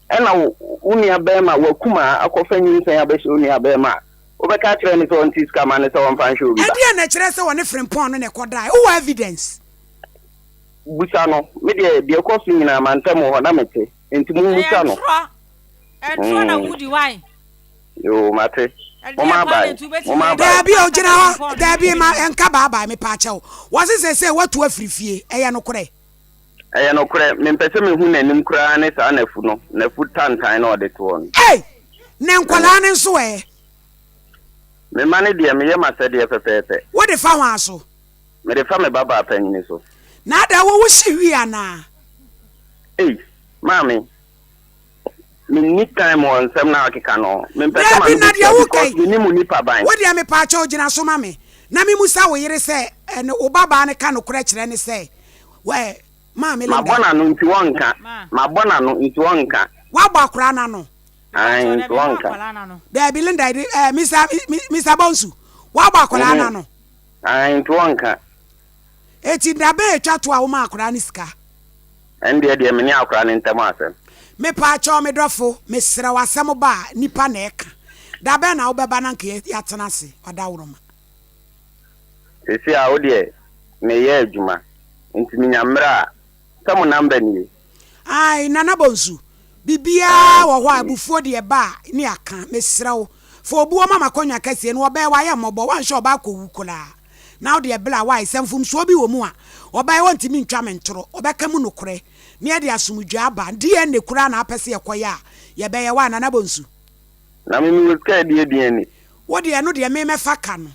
Ɛna wo wo nua bɛɛma w'akumaa akɔfa nyinsɛn abɛhyɛ wo nua bɛɛma a, wobɛka akyerɛ no sɛ ɔnte sika ma no sɛ ɔmfa nhwɛ obi ba? Ɛdeɛn na ɛkyerɛ sɛ ɔne Frimpong no na ɛkɔdaeɛ? Wowɔ evidence? Busa no. Me deɛ, deɛ ɛkɔ so nyinaa mantam wɔ hɔ na mete, enti mommusa Ɛyɛ no. ntorɔ. Ntorɔ na Mm. wodi why? Yoo, mate. Ɛdeɛn Momma paa na abae. nti wobɛtumi Momma adi abae. Daabi o, aka gyina sɛ hɔ. Frimpong no Daabi, ma ne no? ɛnka bye bye, mepaakyɛw. Wɔse seesei woatu afiri fie, ɛyɛ nokorɛ? Ɛyɛ nokorɛ, mempɛ sɛ mehu n'anim koraa ne saa n'afu no, n'afu tantan no a ɔde toɔ no. Ei! Na nkwadaa no nso ɛ? Me mma no deɛ, meyɛ m'asɛdeɛ pɛpɛɛpɛ. Wode fa hwan so? Mede fa me babaa panin so. Na adɛn, wo wo hye hwii anaa? Ei! Maame, Menni time wɔ nsɛm no a wokeka no ho. Mempɛ sɛ Daabi, m'ano na deɛ bɛtua woka because yi, mennim wo nipa ban. wo deɛ mepaakyɛw gyina so ma me na memusa wo yere sɛ ɛne wo babaa no ka nokorɛ kyerɛ no sɛ wɛ Maame Linda. Mabɔ n'ano nti wɔnka. Mabɔ n'ano nti wɔnka. Woabɔ akwadaa no ano? Ae nti wɔnka. Daabi Linda, eh, Mr. Mr. Bonsu, woabɔ akwadaa no ano? Ae nti wɔnka. Eti da bɛn etwa to a womaa akwadaa no sika? Ɛndeɛ deɛ me ne akwadaa no ntam asɛm. Mepaakyɛw me dɔfo, mesrɛ wo asɛm ba a, nipa na ɛka. Da bɛn na wobɛba na anka yɛatena ase, ɔdaworoma? Seesei a wo deɛ meyɛ adwuma nti menya mmerɛ a, sɛ mo number nie? Ae Nana Bonsu, biribiara wɔ hɔ a abufuo deɛ ɛba a ne yɛaka, mesrɛ wo fa obuo ma m'akonnwa kɛseɛ no, ɔbɛɛ wayɛ mmɔbɔ, woanhwɛ ɔbaa kɔwu koraa na wo deɛ bla, why, sɛ mfomsoɔ bi wɔ mu a ɔbaa yi ɔntumi ntwa me ntorɔ, ɔbɛka mu nokorɛ na yɛde asomdwoeɛ aba, DNA koraa na apɛ sɛ yɛkɔyɛ a yɛbɛyɛ, why Nana Bonsu? Na me mewɔ sika a ɛde DNA. Wo deɛ ɛno deɛ me mɛfa ka no.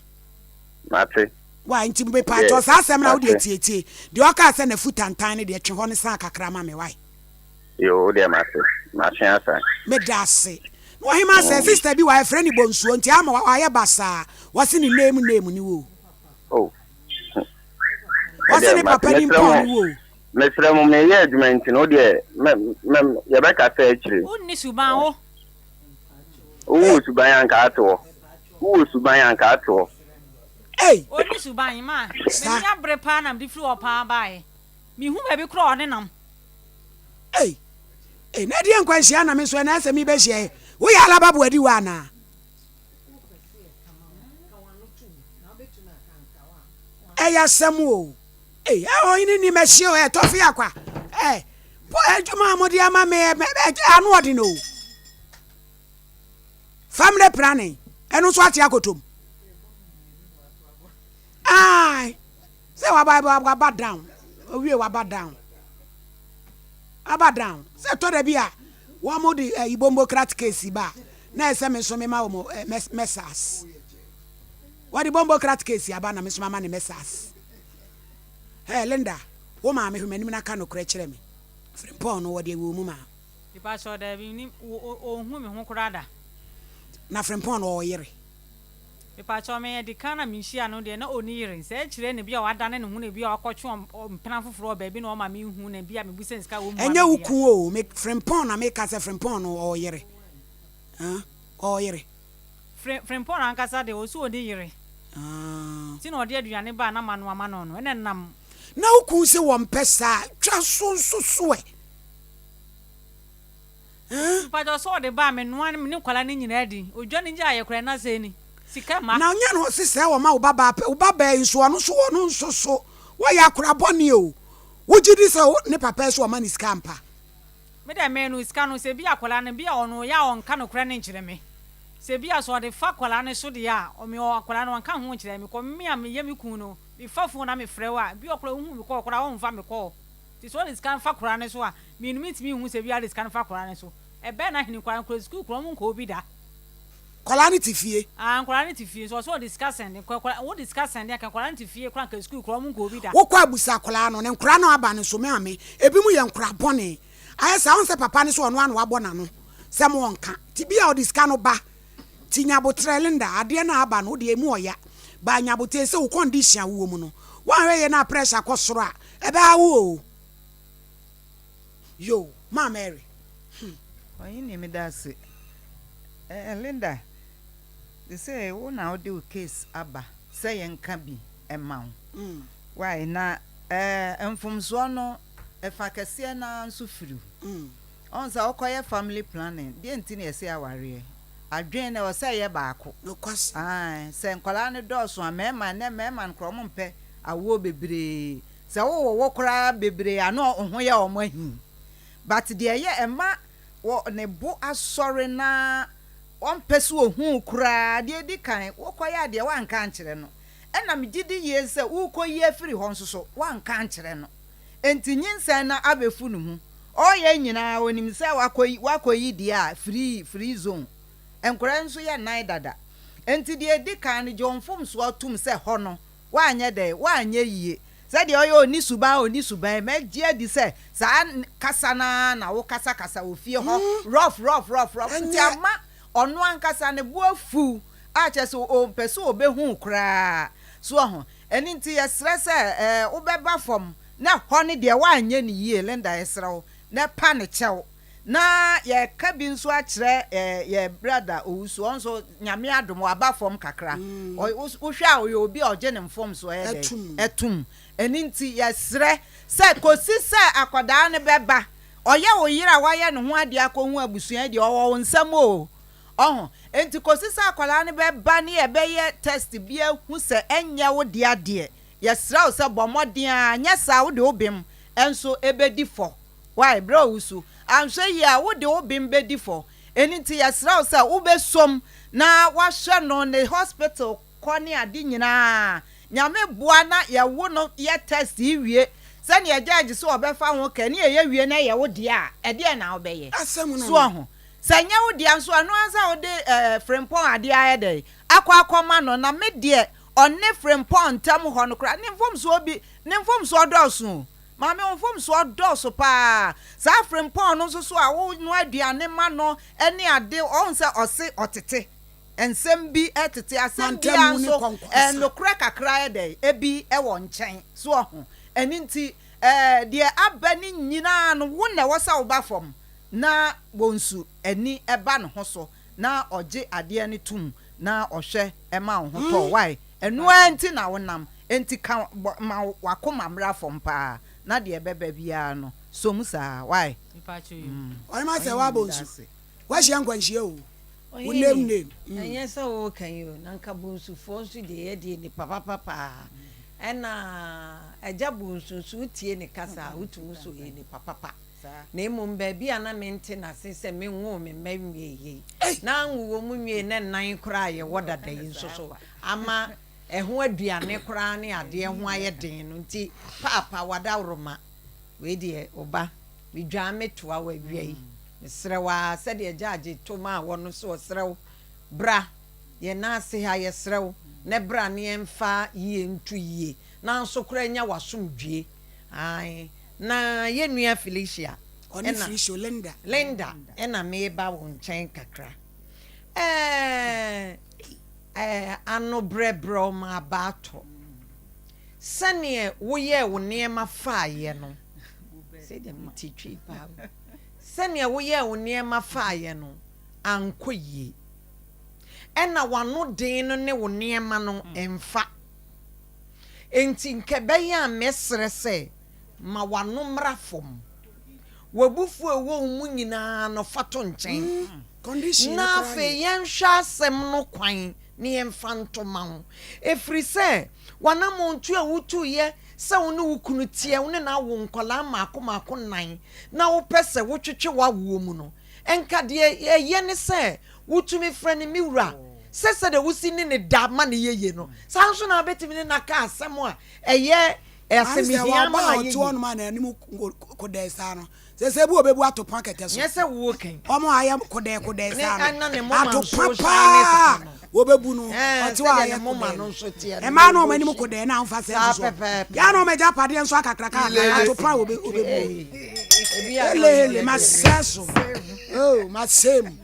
Mate. Wai nti mepaakyɛw saa asɛm no a wodeɛ tietie deɛ ɔkaa sɛ nafu tantan no deɛ twe hɔ no san kakra ma me wai. Yoo wodeɛ mate matwe asan. Medase. Na ɔhemaa sɛ sister bi wɔ ha yɛfrɛ no Bonsuo nti ama wayɛ basaa wɔse ne name name ne wo o. Oh. Wɔse ne papa din Paul ne wo o. Mesrɛ mo meyɛ adwuma nti no wodeɛ mɛ mɛ yɛbɛkasa akyire. Wonni suban wo. Wowɔ suban a anka ate hɔ. Wowɔ suban a anka ate hɔ. Ei! Onni suban ma. M'ani abere paa na mede firi hɔ paa baeɛ. Menhu baabi koraa a ɔnenam. Ei! Ei, na ɛdeɛn nkwanhyia na me nso ɛnɛ sɛ mebɛhyia yi? Woyɛ Alaba Boadiwa anaa? Ɛyɛ asɛm o. Ei, ɔhene ni mɛhyia o, ɛtɔ fi akwa. Ɛ, po adwuma a mode ama me ɛ, ano ɔden o. Family planning, ɛno nso ate akotom. Ai, sɛ waba waba down, owie waba down. Aba down. Sɛ tɔ da bi a, wɔn de ɛyi bombocrat case ba, na ɛsɛ me nso mema wɔn mɛsas. Wɔde bombocrat case aba na me nso mama ne mɛsas. Hey Linda, wo maame hwɛ m'anim na ka nokorɛ kyerɛ me. Frimpong no wɔde wɔ mu maa. Mepakyɛw daabi mennim ɔnhu me ho koraa da. Na Frimpong no ɔwɔ yere? Mepakyɛw me ɛdikan na mehyia no deɛ na ɔnni yere sɛ akyire na ebia wadane ne ho na ebia wakɔtwe mpena foforɔ wɔ baabi na ɔma menhu na ebia mebusa no sika a ɔmmua me Ɛnyɛ wo deɛ a. kun o, me Frimpong na meka sɛ Frimpong no ɔwɔ yere? Huh? Ɔwɔ yere? Frimpong ankasa deɛ ɔse ɔnni yere nti na ɔde aduane ba a na manoa ma no no ɛna ɛnam. Na wo kun se wɔmpɛ saa a, twa so nso so ɛ? Huh? Mpakyɛw sɛ ɔde ba a menoa ne me ne nkwadaa no nyinaa di. Odwa no gyaeɛ koraa na sɛɛ ni. Sika mma. Na ɔnyɛ no ɔse sɛɛ ɔma wo babaa pɛ, wo babaa yi nso ɔno nso ɔno nso so wɔyɛ akora bɔne o. Wogye di sɛ wo ne papa yi so ɔma no sika ampa? Me deɛ me no sika no sɛ bi akwadaa no bi a ɔno ɔyɛ a ɔnka nokorɛ no nkyerɛ me. Sɛ bi a sɛ ɔde fa akwadaa no so deɛ a ɔme akwadaa no ɔnka ho nkyerɛ me kɔ me a meyɛ me kun no me fa phone na me frɛ wo a bi ɔkoraa wohu me kɔɔ koraa ɔnfa me kɔɔ. Nti sɛ ɔde sika no fa koraa no so a, me no mentumi nhu sɛ biara de sika no fa koraa no so. Ɛbɛn na hene koraa, nkora sukuu koraa ɔmo nkɔɔ bi da. Nkwadaa no te fie. Ah nkwadaa no te fie, nso ɔsɛ ɔde sika sɛnde, nkwadaa, wode sika sɛnde anka nkwadaa no te fie koraa anka sukuu koraa ɔmo nkɔɔ bi da. Wokɔ a busa akwadaa no, ne nkwadaa no aba no nso me maame, ebinom yɛ nkwadaa bɔne, ayɛ saa, wohu sɛ papa no sɛ ɔno ara na wabɔ n'ano sɛ mo ɔnka, nti bi a ɔde sika no ba, nti nya aboterɛ Linda, adeɛ no a aba no wodeɛ emu ɔya, but nya aboterɛ, sɛ wo condition a wowɔ mu no, woanhwɛ yie na pressure kɔ soro a, Ɛbɛha wo oo. Yoo, maa Mary, hmm. Ɔhene meda ase. Eh Linda, sesei wo na wode wo case aba sɛ yɛnka bi mma wo. Wai, na eh mfomsoɔ no ɛfa kɛseɛ no ara nso firi wo. Ɔhu sɛ wokɔyɛ family planning, deɛ nti na yɛse awareɛ? Adwene no ɛwɔ sɛ ɛyɛ baako. Nokwasɛm. Ae, sɛ nkwadaa no dɔɔso a, mmarima, nnɛ mmarima no koraa wɔmpɛ awoɔ bebree. Sɛ wo wowo koraa bebree a na wo ho yɛ wɔn ahi. But deɛ ɛyɛ ɛma wɔ ne bo asɔre na ɔmpɛ sɛ ɔhu wo koraa, deɛ ɛdi kan, wokɔyɛ adeɛ woanka ankyerɛ no. Ɛna megye di yie sɛ worekɔyi afiri hɔ nso so, woanka ankyerɛ no. Enti nyinsɛn no abɛfu ne ho. Ɔreyɛ nyinaa ɔnim sɛ wakɔyi woakɔyi deɛ a free free zone. Nkwadaa nso yɛ nnan dada. Enti deɛ ɛdi kan no, gye wo mfomsoɔ tom sɛ hɔ no, woanyɛ dɛn? Woanyɛ yie. Sɛdeɛ ɔyɛ ɔnni suban ɔnni suban yi, mɛgye adi sɛ saa kasa no ara na wokasakasa wɔ fie hɔ rough rough rough rough nti ama ɔno ankasa ne bo afuw a kyerɛ sɛ ɔmpɛ sɛ ɔbɛhu wo koraa. So wahu? Ɛno nti yɛsrɛ sɛ ɛɛ wobɛba fam na ɛhɔ no deɛ woanyɛ no yie Linda yɛsrɛ wo na pa no kyɛw. Na yɛka bi nso akyerɛ yɛ brada Owusu, ɔno nso Nyame adom waba fam kakra. Wohwɛ a ɔyɛ obi a ɔgye ne mfomsoɔ yɛ dɛn? Ɛtom. Ɛno nti yɛsrɛ sɛ kɔsi sɛ akwadaa no bɛba, ɔyɛ wo yere a wayɛ ne ho adeɛ akɔhu abusua yi deɛ ɔwɔ wo nsam oo. Ɔho? Nti kɔsi sɛ akwadaa no bɛba ne yɛbɛyɛ test bi ahu sɛ ɛnyɛ wo dea deɛ, yɛsrɛ wo sɛ bɔ mmɔden ara, nyɛ saa a wode wo bem nso bɛdi fɔ. Wai, berɛ a ɔwusu. Anhwɛ yie a, wode wo bem bɛdi fɔ. Ɛno nti yɛsrɛ wo sɛ wobɛsom na woahwɛ no ne hospital kɔ ne ade nyinaa. Nyame boa na yɛwo no yɛ test yi wie, sɛdeɛ judge sɛ ɔbɛfa ho ka ne yɛyɛ wie na ɛyɛ wo dea a, ɛdeɛn na wobɛyɛ? So wahu? Sɛ ɛnyɛ wo dea nso a, ɛno ara sɛ wode eh, Frimpong adeɛ ayɛ dɛn? Akɔ akɔma no. Na me deɛ, ɔne Frimpong ntam hɔ no koraa, ne mfomsoɔ bi, ne mfomsoɔ dɔɔso o. Maame wo mfomsoɔ dɔɔso paa. Saa frempɔn no nso so a wo noa aduane ma no ne ade ɔhu sɛ ɔse ɔtete nsɛm bi tete asɛm biara nso nokorɛ kakra yɛ dɛn ebi wɔ nkyɛn so ɔho ɛno nti deɛ aba ne nyinaa no wo na ɛwɔ sɛ woba fam na bonsu ani ba ne ho so na ɔgye adeɛ no tom na ɔhwɛ ma wo ho tɔ why ɛno ara nti na wonam Enti ka bɔ ma w'akoma mmra fam paa na deɛ ɛbɛba biara no sɔ mu saa wai mm. Ɔhema sɛ w'abɔ nsu w'ahyia nkwanhyia oo wo name name mm. Ɛnyɛ sɛ woka yi o na nka bonsufoɔ nso deɛ yɛ deɛ nipa papa paa ɛna agya bonsu nso wotie ne kasa a wotumi sɛ ɔyɛ nipa papa na mmom baabi a na mente n'ase sɛ menwoo me mma nwie yei na anwo wɔ mu nwie na nnan koraa a yɛwɔ dada yi nso so ama ɛho aduane koraa ne adeɛ ho ayɛ den no nti paapa wadaworoma wei deɛ wo ba medwaa me toa wo awia yi mesrɛ wo ara sɛdeɛ gyaagye to maa wɔ no so ɔsrɛ wo bra yɛn nan ase ha yɛsrɛ wo na bra ne yɛmfa yie nto yie nanso koraa nya w'asomdwie ae na yɛn nua Felicia ɔne Felicia Linda Linda ɛna meba wo nkyɛn kakra ɛɛ Ano brɛbrɛw ma aba atɔ. Sɛdeɛ woyɛɛ wo nneɛma faeɛ no, sɛdeɛ mete twi paa o, sɛdeɛ woyɛɛ wo nneɛma faeɛ no ankɔ yie. Ɛna w'ano den no ne wo nneɛma no mfa. Enti nka ɛbɛyɛ a mɛsrɛ sɛ ma w'ano mmra fam. W'abufuo a ɛwɔ wo mu nyinaa no, fa to nkyɛn. Na afei yɛnhwɛ asɛm no kwan na yɛmfa nto ma wo. Ɛfiri sɛ w'anammɔntuo a wotuiɛ sɛ wo ne wo kunu teɛ, wo ne no awo nkwadaa mmaako mmaako nnan, na wopɛ sɛ wotwetwe w'awoɔ mu no, nka deɛ ɛyɛ ne sɛ wotumi frɛ no, Me wura, sɛ sɛdeɛ wosi ne no da ma no yɛ yie no, saa ara nso na wobɛtumi ne no aka asɛm a ɛyɛ Maame sɛ asɛm hia ma waba no a ayɛ ɔte yie. hɔnom a n'anim kodɛɛ saa no, sɛ sɛ ebi wɔ obebu atopa kɛtɛ so. Nyɛ sɛ wo kan. Wɔn a ayɛ kodɛɛ kodɛɛ Ne saa no, ɛna ne moma nso atopa hyɛn ne paa saa no. wɔbɛbu no, Ɛɛ ɔte hɔ a sɛdeɛ ayɛ ne moma kodɛɛ no no. nso teɛ no Mmaa no wɔbɔ wɔn anim hyi. kodɛɛ na ahofa sɛ Saa nso so. pɛpɛɛpɛ. Yɛ a na wɔn agyapadeɛ nso akakraka Lele. atopa a wɔbɛ wɔbɛbu. Ee, ebi a na Hele ɔno hele deɛ deɛ. masɛ so. Oh, masɛ mu.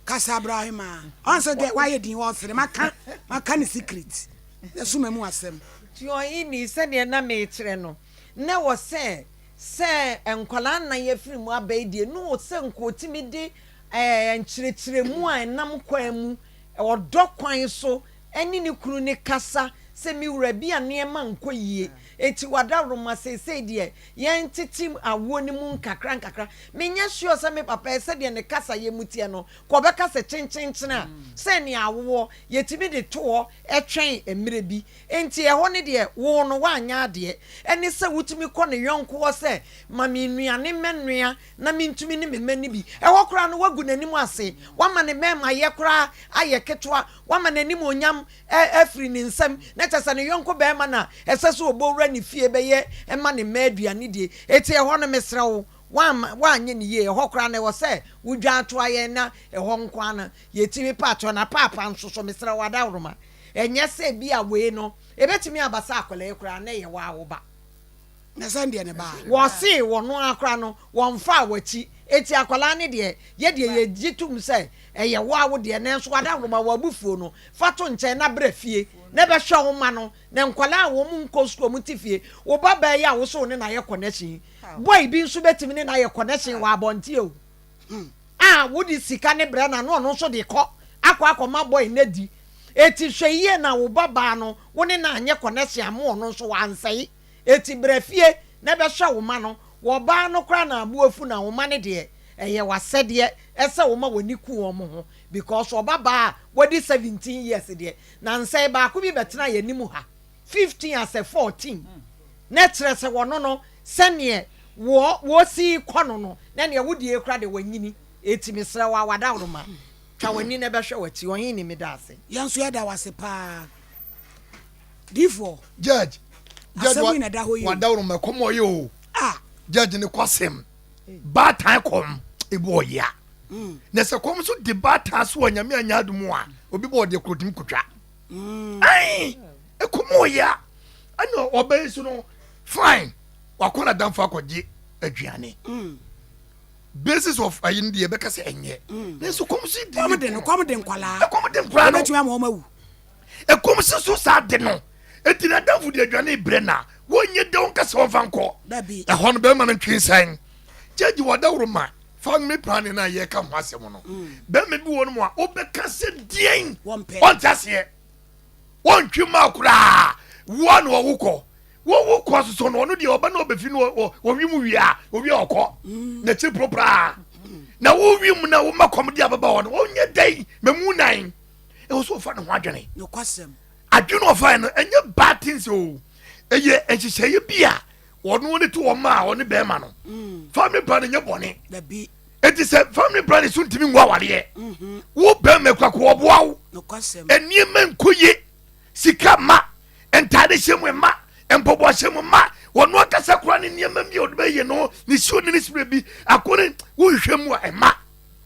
Kasa bra ɔhemaa. Ɔn sɛ deɛ wayɛ din ɔsere maka maka ne secret. Yɛsoma mu asɛm. Nti ɔhene, sɛdeɛ na merekyerɛ no, na ɛwɔ sɛ, sɛ nkwadaa nnan afiri mu aba yi deɛ, na ɔwɔ sɛ nka ɔtumi de ɛɛ nkyerɛkyerɛmu a ɛnam kwan mu, ɔdɔ kwan so, ne ne kunu no kasa sɛ, Me wura, bi a nneɛma nkɔ yie, enti w'adaworoma, seesei deɛ yɛntete awoɔ no mu nkakrankakra. Menyɛ sure sɛ me papa yi, sɛdeɛ ne kasayɛ mu teɛ no, nka ɔbɛka sɛ kyenkyenkyen a, sɛ nea awoɔ, yɛtumi de to hɔ twɛn mmerɛ bi. Enti ɛhɔ no deɛ, wo no woanyɛ adeɛ. Ɛne sɛ wotumi kɔ ne yɔnko hɔ sɛ, Ma me nnuane mmɛnoa na mentumi ne me mma nni bi. Ɛhɔ koraa no, woagu n'anim ase. Woama ne mmarimayɛ koraa ayɛ ketewa. Woama n'animuonyam afiri ne nsam, na kyerɛ sɛ ne yɔnko barima na ɛsɛ sɛ ɔbɔ wura ne fie bɛyɛ ma ne mma aduane die. Enti ɛhɔ no, mesrɛ wo, woamma woanyɛ no yie. Ɛhɔ koraa no, ɛwɔ sɛ wodwan toa yɛn na ɛhɔ nko ara no, yɛtumi pa akyɛw. Na paapa nso so, mesrɛ wo, adaworoma. Ɛnyɛ sɛ bi a wei no, ɛbɛtumi aba sɛ akwadaa yi koraa na ɛyɛ wo ara wo ba. Na sɛn deɛ ne ba a. Wɔse wɔno ara koraa no, wɔmfaa w'akyi. Enti akwadaa no deɛ, yɛ deɛ yɛgye tom sɛ ɛyɛ wo ara wo deɛ, nanso w'adaworoma, w'abufuo no, fa to nkyɛn na bra fie na bɛhwɛ wo mma no. Na nkwadaa a wɔn nkɔ sukuu, wɔn te fie, wo ba baa yi a wo so wo ne no ayɛ connection yi, boy bi nso bɛtumi ne no ayɛ connection wɔ abɔnten o. A wode sika no brɛ no a na ɔno nso de kɔ akɔ akɔma boy no adi. Eti hwɛ yie na wo ba baa no wo ne no anyɛ connection amma ɔno nso wansɛe. Eti bra fie na bɛhwɛ wo ma no. Wɔ baa no koraa na abo afu na wo ma no deɛ ɛyɛ w'asɛdeɛ ɛsɛ wo ma w'ani ku wɔn ho because ɔba baa a wadi 17 years deɛ nansa yi baako bi bɛtena yɛn anim ha 15 asɛ 14 na kyerɛ sɛ wɔno no sɛneɛ wɔ wɔsi kɔ no no na neɛ wo deɛ kora deɛ wanyini eti mesrɛ wo awadawroma twa w'ani na bɛhwɛ w'akyi ɔhene meda ase. Yɛn nso yɛda wo ase paa diifoɔ. Judge, judge Asɛm yi na ɛda hɔ yi o. wadawroma ɛkɔm ɔyɛ o. Ah. Judge ne kwasɛm baatan kɔm ebu ɔyea. Na sɛ kɔm nso de baatan so a nyame anya adom a obi bɔ ɔde kurotumi kotwa. Ai ɛkɔm ɔyea ɛna ɔbɛn so no fine wakɔ n'adamfo akɔgye aduane. Basis of ayi no deɛ ɛbɛka sɛ ɛnyɛ. Nanso kɔm so di Kɔm de no, kɔm de nkwalaa. Ɛkɔm de nkwalaa no. Ɛbɛtumi ama wɔn awu. Ɛkɔm si so saa de no. Eti n'adamfo de aduane brɛ na wɔnyɛ dɛ wɔnka sɛ wɔmfa nkɔ. Dabi. Ɛhɔ no bɛrima no ntwe nsan. Gyegye wadaworo ma family planning no a yɛka ho asɛm no. Bɛrima bi wɔ no mu a wobɛka sɛ deɛn Wɔmpɛ. ɔnte aseɛ. Wɔntwe mmaa koraa. Woa na ɔwo kɔ. Wowo kɔ soso no ɔno deɛ ɔba na ɔbɛfi no ɔwi mu wie a owie a ɔkɔ. N'akyiri poropraa. Na wowi mu na woma kɔm de ababa hɔ no ɔnyɛ dɛn mamu nan. Ɛwɔ sɛ ɔfa ne ho adwene. Nokwasɛm. Adwene a ɔfae no ɛnyɛ bad things o. Ɛyɛ nhyehyɛeɛ bi a ɔno ne to wɔn a ɔne bɛrima no. Family planning nyɛ bɔne. Dabi. Eti sɛ family planning so ntumi ngu awareɛ. Wo bɛrima kura ko ɔboa wo. Nokwasɛm. Nneɛma nkɔ yie. Sika mma, ntaade hyɛ mu mma, mpaboa hyɛ mu mma. Ɔno ankasa kura ne nneɛma bi a ɔde bɛyɛ no ne suo ne ne spray bi akɔ ne wohwehwɛ mu a ɛma.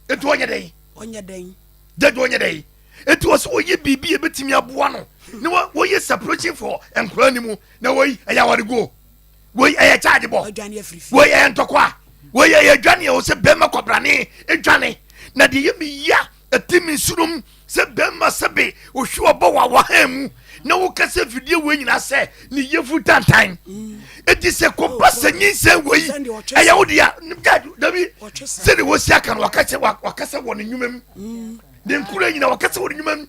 Eti ɔnyɛ dɛn? Ɔnyɛ dɛn? Gyagye ɔnyɛ dɛn? Eti ɔsɛ wɔyɛ biribi a ebetumi aboa no na wɔyɛ separation for nkwadaa no mu na wɔyi ɛyɛ awareguo wei ɛyɛ charge bɔ wei ɛyɛ ntɔkwa wei ɛyɛ dwane a wɔsɛ bɛrima kɔbrane dwane na deɛ yɛ me ya ɛte me nsunom sɛ bɛrima sɛbe ohwi ɔbɔ wɔ awahan mu na woka sɛ fidie wei nyinaa sɛ ne yɛfu tantan ɛti sɛ kɔba sɛ nyinsɛn wei ɛyɛ wo dea dabi sɛde wɔsi aka no wakasɛ wɔ ne nnwuma mu ne nkura nyina wakasɛ wɔ ne nnwuma mu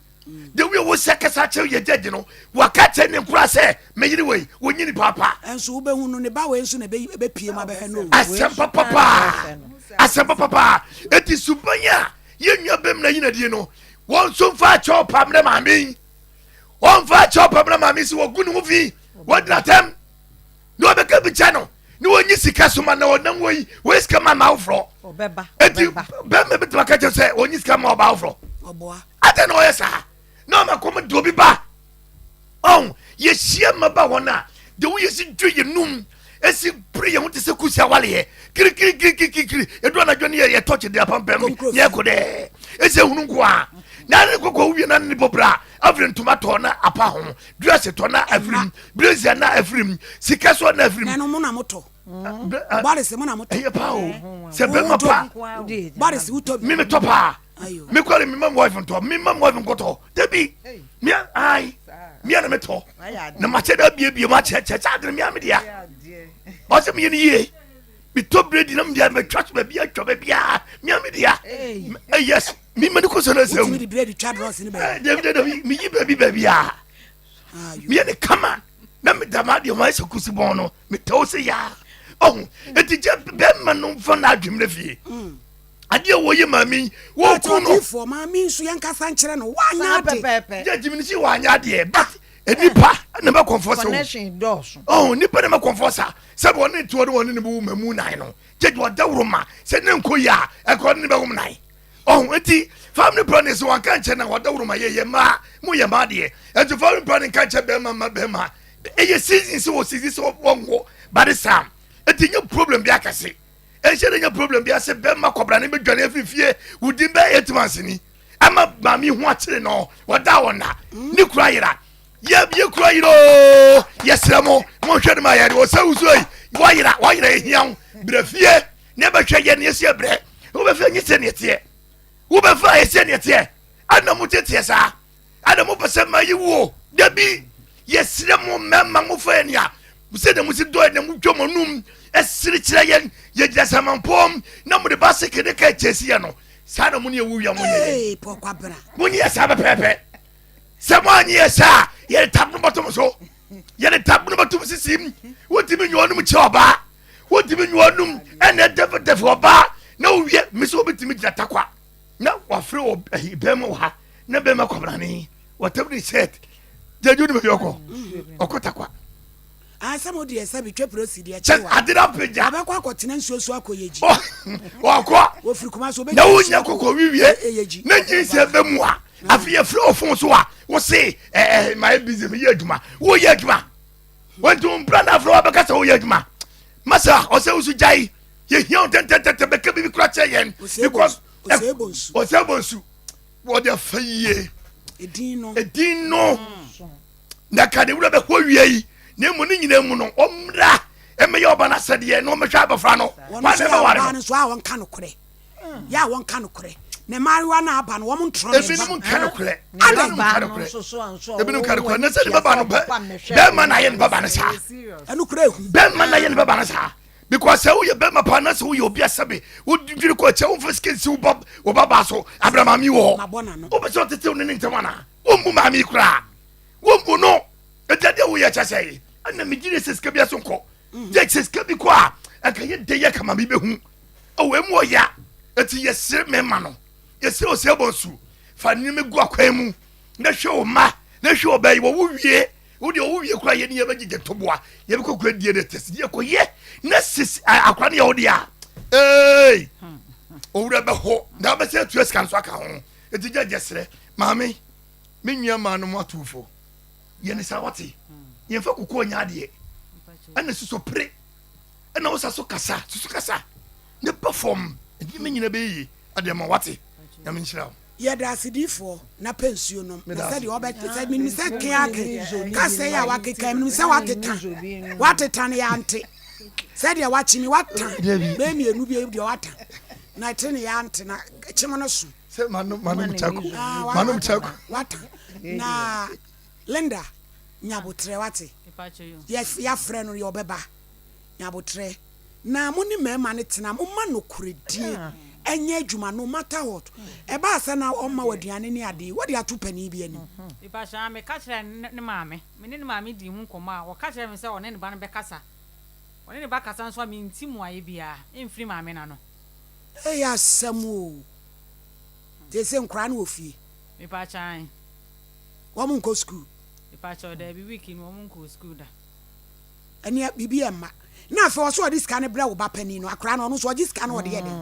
the way wɔsi akasa akyerɛ yɛ gyɛgye no waka kyerɛ ne nkura sɛ meyere wei wɔnyini paapa. Nso wobɛhu no ne ba wei nso na ɛbɛpie mu abɛhwɛ no. Asɛm papapaa asɛm papapaa eti suban a yɛn nua bɛm na yinadie no wɔn nso nfa akyɛw pa mmerɛ maame yi wɔn nfa akyɛw pa mmerɛ maame si wɔgu ne ho fi wɔgyina tɛm na wɔbɛka bi kyɛ no ne wɔnyi sika so ma na wɔnam wɔ yi wɔyi sika ma ma afoforɔ eti bɛrima bi tuma ka kyerɛ sɛ wɔnyi sika ma ɔba afoforɔ adɛn na ɔyɛ saa na ɔma kɔm de obi ba ɔn yɛhyia mmaba wɔn a de woyɛ si dwe yɛ num esi pere yɛn ho te sɛ kusi awaleɛ kirikirikirikiri edu anadwo ne yɛ yɛ tɔkye de apampam ne yɛ kɔ dɛ esi ehunu nko a na ne kɔkɔ wie na ne bɔbra afiri ntoma tɔ na apa ho dress tɔ na afiri mu brazier na afiri mu sika so na afiri mu. Ɛno mo na mo tɔ. Boris mo na mo tɔ. Ɛyɛ paa o sɛ bɛrima pa. Boris wotɔ bi. Mi mi tɔ paa. Mi kɔ de mi ma mi wife ntɔ mi ma mi wife nkɔtɔ dabi mi ayi mi na mi tɔ na ma kyɛ dɛ bie bie ma kyɛ kyɛ kyɛ adene mi a mi dea ɔsɛ mi yɛ ni yie mi tɔ biredi na mi dea mi twa so baabi atwa baabi a mi a mi dea yes mi ma ni ko sɛ na sɛ mu. Wotumi de biredi twa drɔs ni baabi. Dabi dabi mi yi baabi baabi a. meyɛ ne kama na meda m'adeɛ ho ayɛ sɛ kusi bɔn no metɛw sɛ yaa ɔho enti gye bɛrima no mfa n'adwene no fie mm. adeɛ wɔyɛ maame yi wɔku no odiifoɔ maame nso yɛnkasa nkyerɛ no woanyɛ ade gye gyimi no si wɔanyɛ adeɛ but nipa na bɛ kɔnfɔ sɛ o ɔho nipa na bɛ kɔnfɔ sa sɛ wɔne toɔ ne wɔne ne bɛ wo mamu nan no gye wɔdaworo ma sɛ ne nkɔ yi a ɛkɔ ne bɛ wo nan Ɔho nti family planning sɛ wanka nkyɛ na wadaworo ma yɛyɛ mmaa mo yɛ mmaa deɛ ɛnti family planning nka nkyɛ bɛrima mma bɛrima ɛyɛ season sɛ wɔ season sɛ wɔnwo bade saa ɛnti nyɛ problem bi akɛse ɛnhyɛ dɛ nyɛ problem bi ase bɛrima kɔbra ne bɛdwane afiri fie within bɛyɛ 8 months ni. Ama maame ho akyere no, wɔda wɔn na ne kura yera. Yɛ yɛ kura yera oo, yɛsrɛ mo, monhwɛ no ma yɛde wɔ sɛ wusuo yi, wɔyera, wɔyera ehia wo. Brɛ fie, na ɛbɛhwɛ yɛ ne yɛsi ɛbrɛ. Wobɛfɛ nye sɛ neɛ teɛ. Wobɛfɛ a yɛsɛ neɛ teɛ. Ɛna mo teteɛ saa. Ɛna mo pɛ sɛ ma yi wuo. Dabi, yɛsrɛ mo mmarima mo fa yɛ nea sɛdeɛ mo si dɔ yɛn na mo dwa mo anum ɛsere kyerɛ yɛn yɛgyina samampɔm na mo de baseke ne ka ɛkyɛ si yɛ no saa na mo ne ɛwu wia mo nyɛ yɛn mo nyɛ saa pɛpɛɛpɛ sɛ mo anyɛ yɛ saa yɛde tab no bɔto mo so yɛde tab no bɔto mo sisi mu wontumi nyɛ ɔnom kyɛ ɔbaa wontumi nyɛ ɔnom ɛna ɛdɛfɛdɛfɛ ɔbaa na wowie me sɛ wobɛtumi gyina takwa na wafrɛ wɔ bɛrima wɔ ha na bɛrima kwabrane wɔtam ne shirt gyagye wode baabi ɔkɔ ɔkɔ takwa asɛm o deɛ sɛ bitwa prosi deɛ kyɛ wa ade na pagya ɔbɛkɔ akɔtena nsuo so akɔ yɛ gyi ɔkɔ wɔfiri kuma so na wonya kɔkɔ wiwie na nyinsɛ bɛ mu a afei yɛfrɛ wɔ fon so a wo se ɛɛ mayɛ busy meyɛ adwuma woyɛ adwuma wɔnti wo mpra na afrɛ wabɛka sɛ woyɛ adwuma masa ɔsɛ wo so gyae yɛhia wo ntɛntɛntɛntɛ bɛka biribi kora kyerɛ yɛn because ɔsɛ bɔ nsu wɔde afa yie edin no edin no na ka ne wura bɛkɔ wie yi na emu ne nyinaa mu no ɔmmra ɛmɛyɛ ɔba no asɛdeɛ na ɔmɛhwɛ abɔfra no wɔn nso yɛ ɔbaa no nso a wɔnka nokorɛ yɛ a wɔnka nokorɛ na mmaayewa no aba no wɔn ntorɔ ne ba ebinom nka nokorɛ ebinom nka nokorɛ ebinom nka nokorɛ na sɛ ne bɛba no bɛrima na ayɛ ne bɛba no saa ɛno korɛ ehu bɛrima na ayɛ ne bɛba no saa because sɛ woyɛ bɛrima paa na sɛ woyɛ obi asɛbe wodwiri kɔ akyɛ womfa sika nsi wo babaa so abrɛ maame wɔ hɔ wopɛ sɛ ɔtetew ne ne ntɛm anaa wommu maame yi koraa wommu no ɛgya deɛ woyɛ kyɛ sɛ yi ɛna megye sɛ sika bi aso nkɔ gye sɛ sika bi kɔ a ɛnka yɛ dɛ yɛ kama mi bɛhu ɛwɔ emu ɔya ɛti yɛsere mɛma no yɛsere ɔsɛ bɔ nsu fa nneɛma gu akwan mu na hwɛ wo mma na hwɛ ɔbaa yi wɔwo wie Wo deɛ ɔwo wie koraa yɛne yɛbɛgyegye ntoboa yɛbɛkɔ kura DNA test ne yɛkɔyɛ na sisi akora no yɛ wo deɛ a ee owura bɛhɔ na wobɛsɛ atua sika nso aka ho ɛti gya gyɛ serɛ maame me nua maa no mo atufo yɛne saa wate yɛmfa kukuo nyɛ adeɛ ɛna soso pere ɛna wosa so kasa soso kasa ne ba fam nneɛma nyina bɛyɛ yie adeɛ ma wate nyame nhyira wo Yɛda ase difoɔ na pɛ nsuo nom na sɛdeɛ ɔbɛte sɛ menim sɛ keake kasa yi a wakeka menim sɛ wateta wateta no yɛante sɛdeɛ wakyemi wata bɛyɛ mmienu bi deɛ wata na ɛte ne yɛante na kyem no so sɛ manom manom chako ah, manom chako wata na Linda nyabotrɛ wate yɛafrɛ no yɛ ɔbɛba Nyabotrɛ. Na mo ne mmarima no tena, momma nokorɛdie nyɛ adwuma no matter what. Ɛbaa sɛ na ɔmma wo aduane ne adeɛ, wode ato panin bi anim. Mepakyɛ a meka kyerɛɛ ne maame, me ne ne maame dii ho nkɔmmɔ a, ɔka kyerɛɛ me sɛ ɔne ne ba no bɛkasa. Ɔne ne ba kasa nso a mente mmuaeɛ biara mfiri maame no ano. Ei asɛm oo. Seesei nkwadaa no wɔ fie? Mepakyɛ ae. Wɔn nkɔ sukuu? Mepakyɛ daabi, week yi no wɔn nkɔɔ sukuu da. Ɛneɛ biribi ɛmma. Na afei ɔsɛ ɔde sika no brɛ wo ba panin no, akwadaa no ɔno nso ɔgye sika no ɔde yɛ dɛn?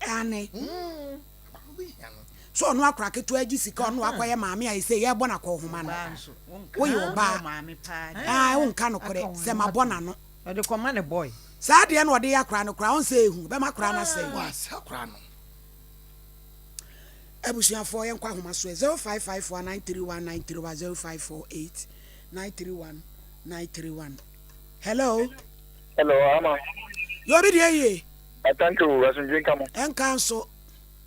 Ane. So ɔno akwadaa ketewa gye sika ɔno akɔyɛ maame a ɛsɛ yɛbɔ no akɔhoma no. Woyɛ ɔbaa. Ah, wonka nokorɛ sɛ mabɔ n'ano. Ɔde kɔma ne boy. Saa deɛ na ɔde yɛ akwadaa no koraa ɔnsɛ ehu bɛma akwadaa no asɛe. Abusuafoɔ yɛnkɔ ahoma so ɛ 0554 931 931 0548 931 931 Hello. Hello, ama. Yɛ obi deɛ yie. Atante o, asomdwe nka mo. Ɛnka nso.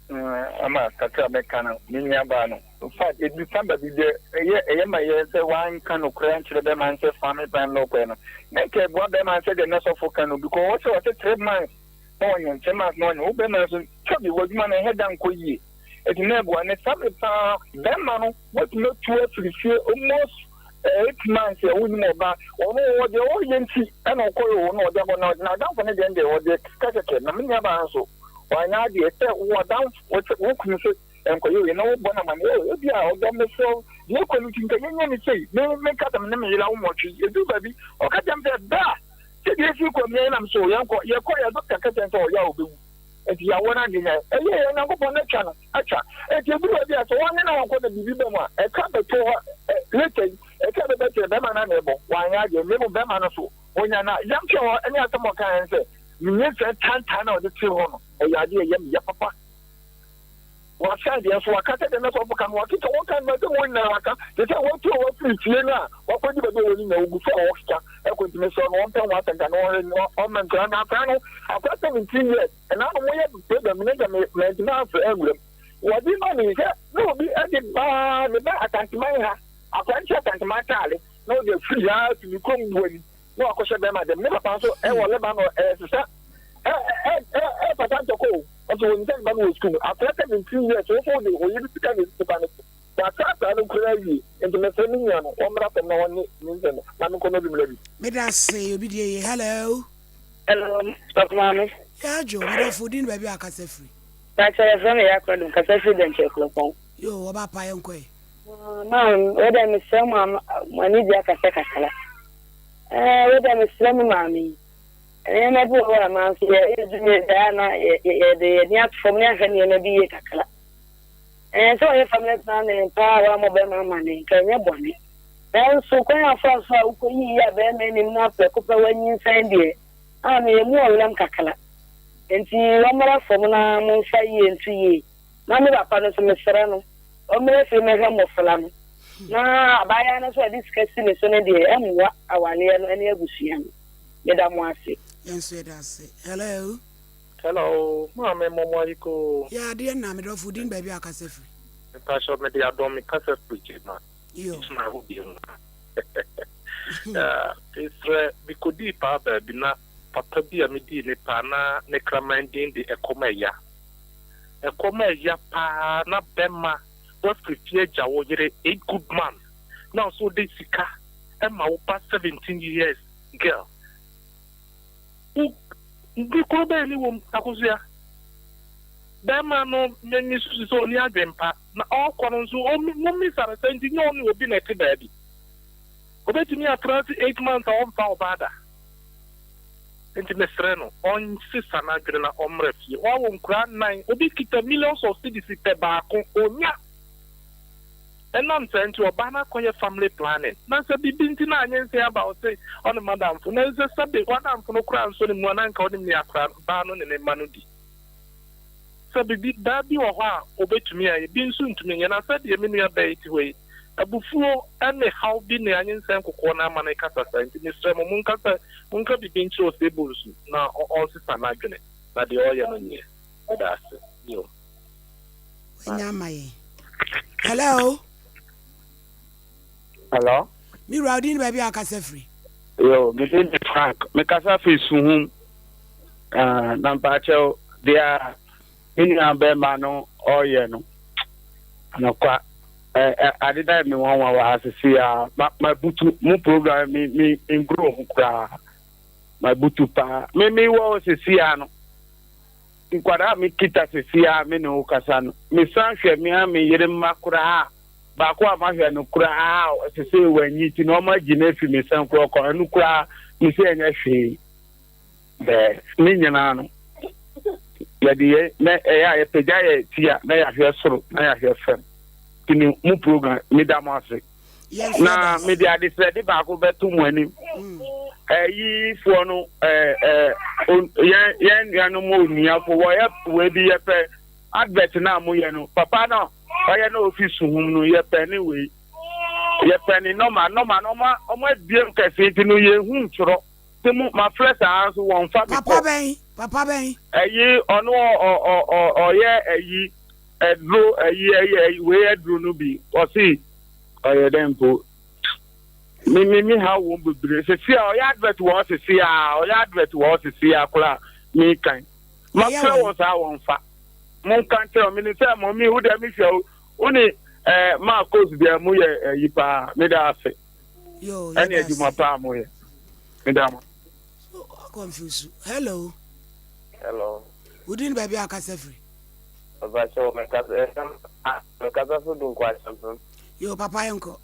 Mm, ama kakra mɛka no, me nua baa no. In fact, edu samba bi deɛ ɛyɛ ɛyɛ ma yɛ sɛ wanka no koraa nkyerɛ bɛrima no sɛ fa me ban no kɔɛ no. Na nka ɛboa bɛrima no sɛ deɛ nɛsɔfo ka no because wɔsɛ wɔsɛ 3 months na wɔnyɛ 3 months na wɔnyɛ wo bɛrima nso sɛbi w'adwuma no ɛhɛ da nkɔ yie eti na ɛboa ne saa bere paa bɛrima no wɔtumi atu afiri fie almost 8 months a wonim ɔba ɔno wɔ deɛ ɔyɛ nti ɛna ɔkɔ yɛ ɔno ɔde abɔ na n'adamfo no deɛ deɛ ɔde sika kɛkɛ na me nuabaa nso wanyɛ adeɛ sɛ wo adamfo wo kunu sɛ nkɔyɛ wei na wobɔ no amane o ebi a ɔdɔ mesrɛ deɛ ɛkɔ no nti nka yɛnyɛ ne sei me meka sɛ me ne me yere awo mmɔtwe ɛduru baabi ɔka kyerɛ me sɛ bra sɛdeɛ ɛsi kɔ mmea nam so yɛnkɔ yɛkɔ yɛ dɔkta ka kyerɛ sɛ ɔyɛ a ɔbɛwu nti yɛawɔ no adeɛ nya ɛyɛ yɛ Nyankopɔn no atwa no atwa nti ɛduru baabi a sɛ wɔne na wɔnkɔ na biribi ba mu a ɛka bɛto hɔ later yi ɛka bɛbɛkyerɛ bɛrima no na ɛbɔ wanyɛ adeɛ na mmom bɛrima no so ɔnya na yamkyɛ hɔ ɛne asɛm ɔka yɛn sɛ menyɛ sɛ tantan na ɔde te hɔ no. Ɛyɛ adeɛ a ɛyɛ me ya papa. Wasan deɛ nso waka sɛ deɛ na sɔfo ka no wakeka wɔka no sɛ wɔn nyinaa waka te sɛ wɔatu a wafiri fie no a wakɔdi baabi a wɔn nyinaa wɔgu so a wɔkeka ɛkɔ ntumi sɔ no wɔmpɛ ho asɛnka no wɔhwɛ no ɔmɛ nkora no akora no akora 17 years ɛna no moyɛ program no nka mantumi amfrɛ anwuram wɔde ma me sɛ na obi de baa ne ba asanteman ha akora nkyɛ asanteman ataale na ɔde afiri ha tumi kurom buani na wakɔhyɛ bɛrima dɛm ne papa nso ɛwɔ Lebanon ɛsesa ɛpata ntɔkɔ o ɔsɛ wɔn sɛ ne ba no wɔ sukuu mu akora 17 years wɔfɔ de ɔyere sika na esi ba no so wɔasrasra no koraa wie nti mɛsrɛ me nua no wɔmmra fam na wɔne ne nsɛm no na menkɔ na obi mmra bi. Meda ase obi die ye hello. Hello sɔfo maame. Yaa dwo medɔfo din ne baabi a wakasa firi. Pakyɛ yɛfrɛ me Yaa Kwadum kasa firi Dɛnkyɛ Kuropɔn. Yoo ɔba pa yɛnkɔ ɛ. Maame wei deɛ mesrɛ mo a mo ani gye akasa kakra. Ɛɛ wei deɛ mesrɛ me maame yi. Nneɛma bi wɔ hɔ a manso yɛyɛ adwuma yi daa na yɛde yɛn ani ato fam na yɛahwɛ nneɛma bi yie kakra. Ɛɛ sɛ ɔyɛ family planning paa a wammɔ bɛrima amanneɛ nka ɛnyɛ bɔne. Nanso kwan a ɔfaa so a wokɔyii a bɛrima anim na prɛko pɛ wanyinsɛn deɛ, a me emu ɔwerɛm kakra. Enti wɔmmra fam na momfa yie nto yie. Na me papa no nso mesrɛ no ɔmmra fie mmɛhwɛ mmɔfra no. Na abaayewa no nso a ɔde sika si ne so no deɛ ɛmmoa awareɛ no ne abusua no. Meda mo ase. Yɛn nso yɛda ase. Hello. Hello, maame momo ayiko. Yɛ adeɛ nna me dɔfo din baabi a kasa firi. Mpakyɛw mede adɔm me kasa firi Gyima. Yo. Gyima hɔ bi mu. Mesrɛ mekodii paa baabi na papa bi a medii ne paa na ne kraman din de ɛkɔm ɛya. Ɛkɔm ɛya paa na bɛma wafiri fie agya wo yere a good man na ɔso wode sika ɛma wo ba 17 years girl wo bi koro bɛn ne wom akosua bɛrima no m'ani susu sɛ ɔni adwen pa na ɔkɔ no nso mommisa no sɛ nti nyɛ ɔne obi na ɛte baabi obɛtumi atena ase 8 months a ɔmfa ɔbaa da nti mesrɛ no ɔnsesa n'adwene na ɔmmra fie wawo nkoraa nnan obi kita millions of cedis pɛ baako onya Ɛnam saa nti ɔbaa no akɔyɛ family planning. Na sɛ biribi nti na anyinsɛn aba a ɔse ɔne madamfo. Na ɛnsɛ sɛbe w'adamfo no koraa nsɔ ne mu a na anka ɔne nea akora baa no ne ne mma no di. Sɛ biribi baa bi wɔ hɔ a ɔbɛtumi ayɛ, bi nso ntumi nyɛ. Na sɛdeɛ me nua baa yi te hɔ yi, abufuo ne haw bi ne anyinsɛn kokoɔ no ama no rekasa saa nti mesrɛ mo monkasa monka biribi nkyerɛ Osei-Bonsu na ɔnsesa n'adwene na deɛ ɔreyɛ no nyɛ. Meda ase. Yo. Wanya ama yɛn. Hello. Hello. Me wura odin baabi a akasa firi. Yo, me din de Frank. Me kasa firi Suhum. Uh, na mpakyɛw deɛ me nua bɛrima no ɔreyɛ no anokwa ade da me nwanwa wɔ ha sisi a ma ma butu mu program mi mi nguro ho koraa ma butu paa me mi wɔ sisi a no Nkwadaa a mekita seesei a me ne wo kasa no, mesan hwɛ me ara me yere mma koraa a, baako a mahwɛ no koraa a seesei wanyi nti na wɔagye no afi me nsam koraa ɔkɔ, ɛno koraa mese ɛnyɛ hwee. Bɛɛ ne nyinaa no, yɛde yɛ na ɛyɛ a yɛpagya yɛ ti a na yɛahwɛ soro na yɛahwɛ fam. Nti no mo program meda mo ase. Na mede adesrɛde baako bɛto mo anim. Ɛyifoɔ no yɛn yɛn nuanom onuafo wɔyɛ wei bi yɛpɛ advert no a moyɛ no papa no ɔyɛ na ofi suhum no yɛpɛ ne wei yɛpɛ ne nɔma nɔma no ɔma ɔma abiem kɛse nti no yɛhu ntwerɛ nti mo mafrɛ saa nso wɔmfa me kɔ. Papa bɛn papa bɛn. Ɛyi ɔno ɔ ɔ ɔ ɔyɛ ɛyi ɛduro ɛyi ɛyi ɛyi wei ɛduro no bi ɔsi ɔyɛ dɛ mpo mi mi mi ha wɔn bebree sisi a ɔyɛ advert wɔ hɔ sisi a ɔyɛ advert wɔ hɔ sisi a koraa mi kan ma fɛ wɔn saa wɔn fa mo nka nkyerɛ wɔn mi ni sɛ mo mi wo deɛ mi hwɛ wo ne ɛɛ maa coast deɛ mo yɛ ɛyi paa mi da ase ɛne adwuma paa mo yɛ mi da mo. Confuse. Hello. Hello. Wodin baabi a akasa firi. Mpakyɛw mekasa mekasa so Dunkwa Akyɛmpem. Yoo papa yɛnkɔ.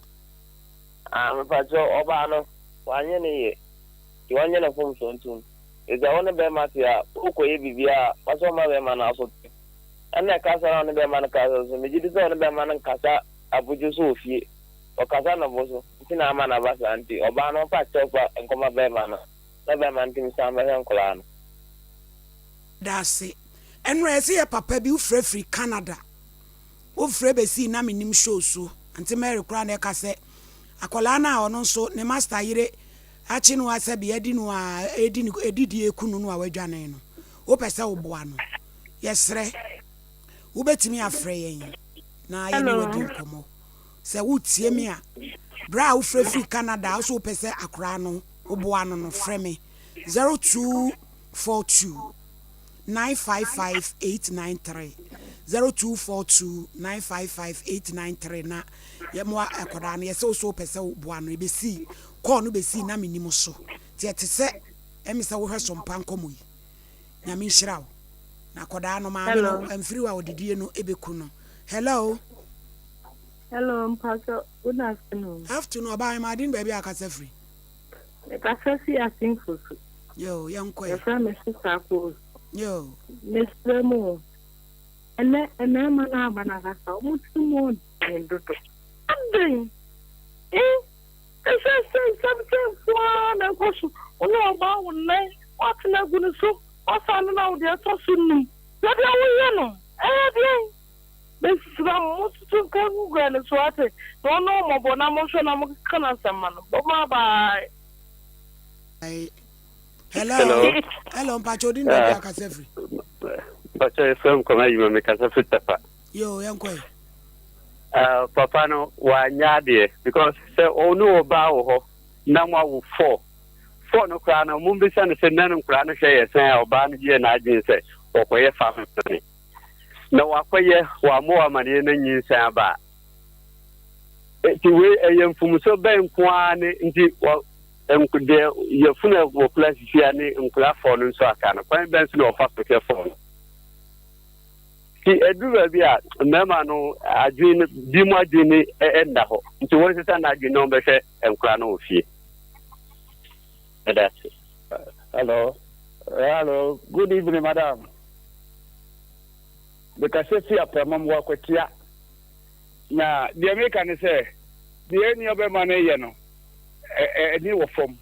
Ah mepakyɛw ɔbaa no wanyɛ ne yie nti ɔnyɛ ne mfomsoɔ ntom efisɛ wo ne bɛɛma te a wokɔyɛ biribiara a wɔsɛ ɔma bɛɛma no aso te ɛna kasa no a ɔne bɛɛma no kasa nso megye di sɛ ɔne bɛɛma no nkasa abodwo so wɔ fie ɔkasa no bo so nti na ama no aba saa nti ɔbaa no ɔmfa kyɛw pa nkɔma bɛɛma no na bɛɛma no ntumi san bɛhwɛ nkwadaa no. Dase. Ɛnora yɛse yɛ papa bi wofrɛ firi Canada wofrɛ bɛsii na menim show so Auntie Mary koraa na ɛka sɛ akwadaa no a ɔno nso ne master yere akye no asɛbe adi no a ɛdi no ɛdidi eku no no a wadwane no wopɛ sɛ woboa no yɛsrɛ wobɛtumi afrɛ yɛn na yɛne wadi nkɔmmɔ sɛ wotie me a berɛ a wofrɛ firi Canada wo so wopɛ sɛ akoraa no woboa no no frɛ me 0242 955 893 0242 955 893 na yɛmoa akwadaa no yɛsɛ wo so wopɛ sɛ woboa no ɛbɛsii kɔɔ no bɛsii na menim so nti ɛte sɛ ɛmi sɛ wohwɛ so mpa nkɔmmɔ yi Nyame nhyira wo na akwadaa no maame no amfiri hɔ a ɔdedie no ɛbɛku no hello. Hello mpatsɔ good afternoon. Afternoon ɔbaa hema ade ne baabi a akasa firi. Mekasa fi Asinfo so. Yoo yɛnkɔ ɛ. Yɛfrɛ me Sista Akos. Yoo. Mesrɛ mo o, ɛnɛ mmarima no aba no akasa wɔn tiri mu ɔden dodo. Adɛn? Eh? Ɛsɛ sɛ nsɛm sei nko ara na ɛkɔ so. Wo ne ɔbaa wo nan, woatena agu ne so, woasan no na wo deɛ ɛtɔ so num. Na deɛ woyɛ no, ɛyɛ deɛn? Mesrɛ mo, montoto nka ngu guan no so, wate? Na ɔne wo mmɔbɔ na monhwɛ na monkeka n'asɛm ma no. Bye bye. Hello. Hello. Hello, mpacho odin baabi akasa firi. Mpacho efrɛ m kɔma adwuma me kasa firi Tapa. Yo, yɛnkɔ yi. Papa no wanyɛ adeɛ because sɛ ɔne ɔbaa wɔ hɔ na mo awo four four no koraa no mombisa no sɛ nna no nkoraa no hwɛ yɛ sɛn a ɔbaa no yɛɛ n'adwene sɛ ɔkɔyɛ family planning na wakɔyɛ wammɔ wɔ amaneɛ na nyinsɛn aba a nti wei ɛyɛ mfomso bɛn nko ara ne nti wɔ deɛ yɛfunu a wɔkura sisi a ne nkora fɔɔ no nso aka no kwan bɛn so na ɔfa so hwɛ fɔɔ no. Nti ɛduru baabi a mmarima no adwene no bi mu adwene no nna hɔ nti wɔn sesa n'adwene na wɔbɛhwɛ nkora no wɔ fie. Ɛda ase. Hello, hello, good evening madam. Mekasa fi Aprama mu Akwatia. Na deɛ meka ne sɛ deɛ nua bɛma no yɛ no ɛni wɔ fam.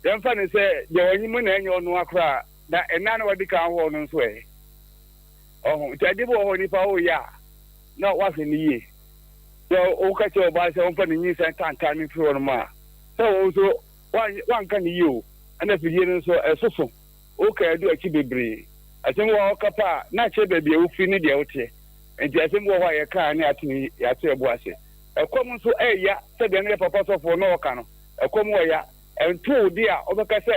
Yɛmfa ne sɛ deɛ ɔnye mu na ɛnyɛ ɔno akora na ɛna na wadi kan hɔ no nso ɛ. Ɔho nti ade bi wɔ hɔ nipa woyɛ a na wahwɛ no yie. Sɛ woka kyerɛ ɔbaa sɛ ɔmfa ne nyinsɛn tantan no mfiri hɔ nom a, sɛ wo nso wanka no yie o, ɛna afidie no nso ɛsoso, woka adu akyi bebree. Asɛm bi wɔ hɔ a woka pɛ a na akyerɛ baabi a wofiri ne deɛ woteɛ. Nti asɛm bi wɔ hɔ a yɛka a ne yɛato yɛn bo ase. Ɛkɔm nso ɛya sɛdeɛ na yɛ papa sɔfoɔ na ɔka no, ɛkɔm wɔ ya. Ɛnto wo de a wobɛka sɛ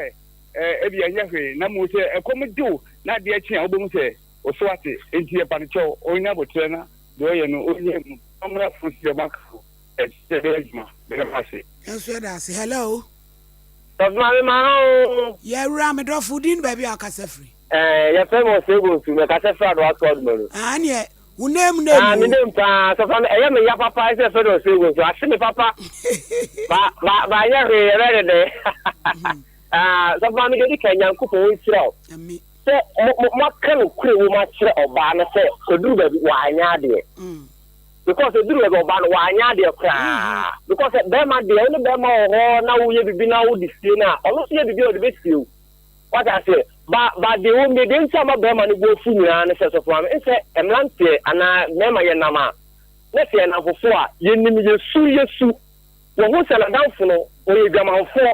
ebia ɛnyɛ hwee, na mmom sɛ ɛkɔm de wo na adeɛ kye a, wobɛhu sɛ wo so ate. Enti yɛpa no kyɛw, ɔnnya aboterɛ na deɛ ɔyɛ no ɔnyɛ mu, na ɔmmra fam sɛdeɛ moaka no, ɛsɛ sɛ ɛbɛyɛ adwuma. Meda mo ase. Yɛn nso yɛda ase. Hello. Sɔfo maame ma ha oo. Yɛwura me dɔfo, wo din ne baabi a wokasa firi? Ɛɛ, yɛfrɛ me Osei Bonsu, mekasa firi Adowa Soadoma mu. Ah, ɛneɛ Wo name name Ah, me o. name paa sɔfo maame, ɛyɛ me ya papa sɛ yɛfrɛ no Osei Bonsu, ahye me papa. Ba, ba, ba nyɛ hwee, yɛbɛyɛ ne dɛn? Ah, sɔfo maame, deɛ ɛdi kan, Nyankopɔn ɔnhyira wo. Sɛ mo, mo, moaka nokorɛ wɔ mu akyerɛ ɔbaa no sɛ ɔduru baabi, wanyɛ adeɛ. Because ɛduru baabi ɔbaa no, wanyɛ adeɛ koraa. Because bɛrima deɛ, wo ne bɛrima wɔ hɔ na woyɛ biribi na wode sie no a, ɔno nso yɛ biribi a ɔde bɛsie wo. Wate aseɛ? Ba, ba deɛ ɛwɔ mu deɛ, deɛ nti a ma bɛrima no bo afu nyinaa ne sɛ, sɔfo maame, nsɛ mmeranteɛ anaa mmarima yɛnam a, na sɛ yɛn nnamfofoɔ a, yɛnim yɛsu yɛsu. Wahu sɛ n'adamfo no, ɔyɛ adwamanfoɔ.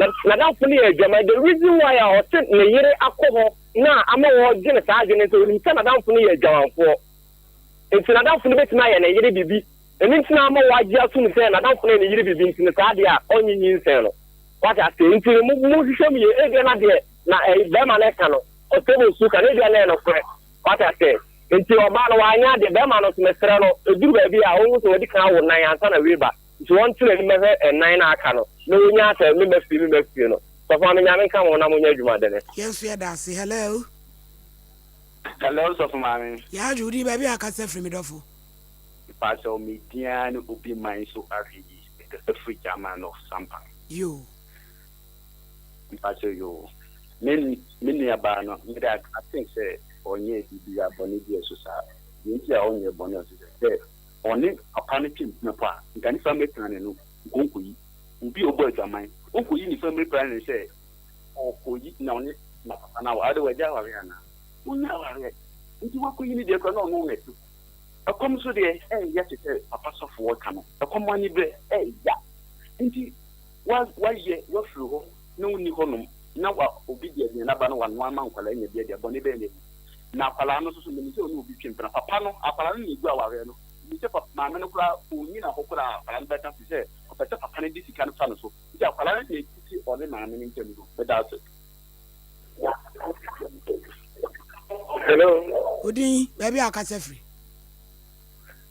Na, n'adamfo no yɛ adwaman. The reason why a ɔse ne yere akɔ hɔ na ama ɔredwene saa adwene ne sɛ, ɔnim sɛ n'adamfo no yɛ adwamanfoɔ. Nti n'adamfo no bɛtumi ayɛ ne yere biribi. Ɛno nti na ama wagye atom sɛ n'adamfo no ayɛ ne yere biribi nti no, saa adeɛ a ɔnnye nyinsɛn no. Wate aseɛ? Nti no, mo, monhwehwɛ mu yie. Ebia na deɛ na ɛyi, bɛrima no reka no, ɔsɛ wɔ su ka no, ebia na ɛyɛ nokorɛ. Wate aseɛ? Nti ɔbaa no, wanyɛ adeɛ. Bɛrima no nso, mesrɛ no, ɛduru baabi a, ɔnhu sɛ wadi kan awo nnan ansa na wei ba. Nti ɔnte n'anim mmɛhwɛ nnan no a aka no, na ɔnya sɛ memma fie, memma fie no. Sɔfo Maame, Nyame nka mo ho na monyɛ adwuma dene. Yɛn nso yɛda ase. Hello. Hello sɔfo maame. Yaa dwo wodin baabi a akasa firi me dɔfo. Mpakyɛw me din ara ne obi man so ahwɛ yi mekasa firi German North Sampan. Yoo. Mpakyɛw yoo me me nua baa no me de I think sɛ ɔnyɛɛ biribiara bɔne bi ɛso saa deɛ nti a ɔnyɛɛ bɔne ɔso sɛ sɛ ɔne papa no twe mpena po a nka ne family planning no nka ɔnkɔyi obi a ɔbɔ adwaman ɔnkɔyi ne family planning sɛ ɔkɔyi na ɔne na papa no awa ade wagya aware anaa. Wonnya awareɛ nti woakɔyi ne deɛ koraa na ɔno na ɛte. Ɛkɔm nso deɛ ɛyɛ te sɛ papa sɔfoɔ ka no, ɛkɔm aniberɛ ɛya nti wa wayɛ wafiri hɔ na wonni hɔnom na wa obi de aduane aba na wanoa ama nkwadaa anya bi adi a bɔne bɛn na ɛwɔ mu? Na akwadaa no nso so menim sɛ ɔne obi twe mpena papa no akwadaa no na ɛgu awareɛ no menim sɛ papa maame no koraa ɔnnyina hɔ koraa a akwadaa no bɛka firi sɛ ɔpɛ sɛ papa no de sika no fa no so nti akwadaa no na ɛtiti ɔne maame no ntam no meda ase. Hello. Odin, baabi a ɔkasa firi.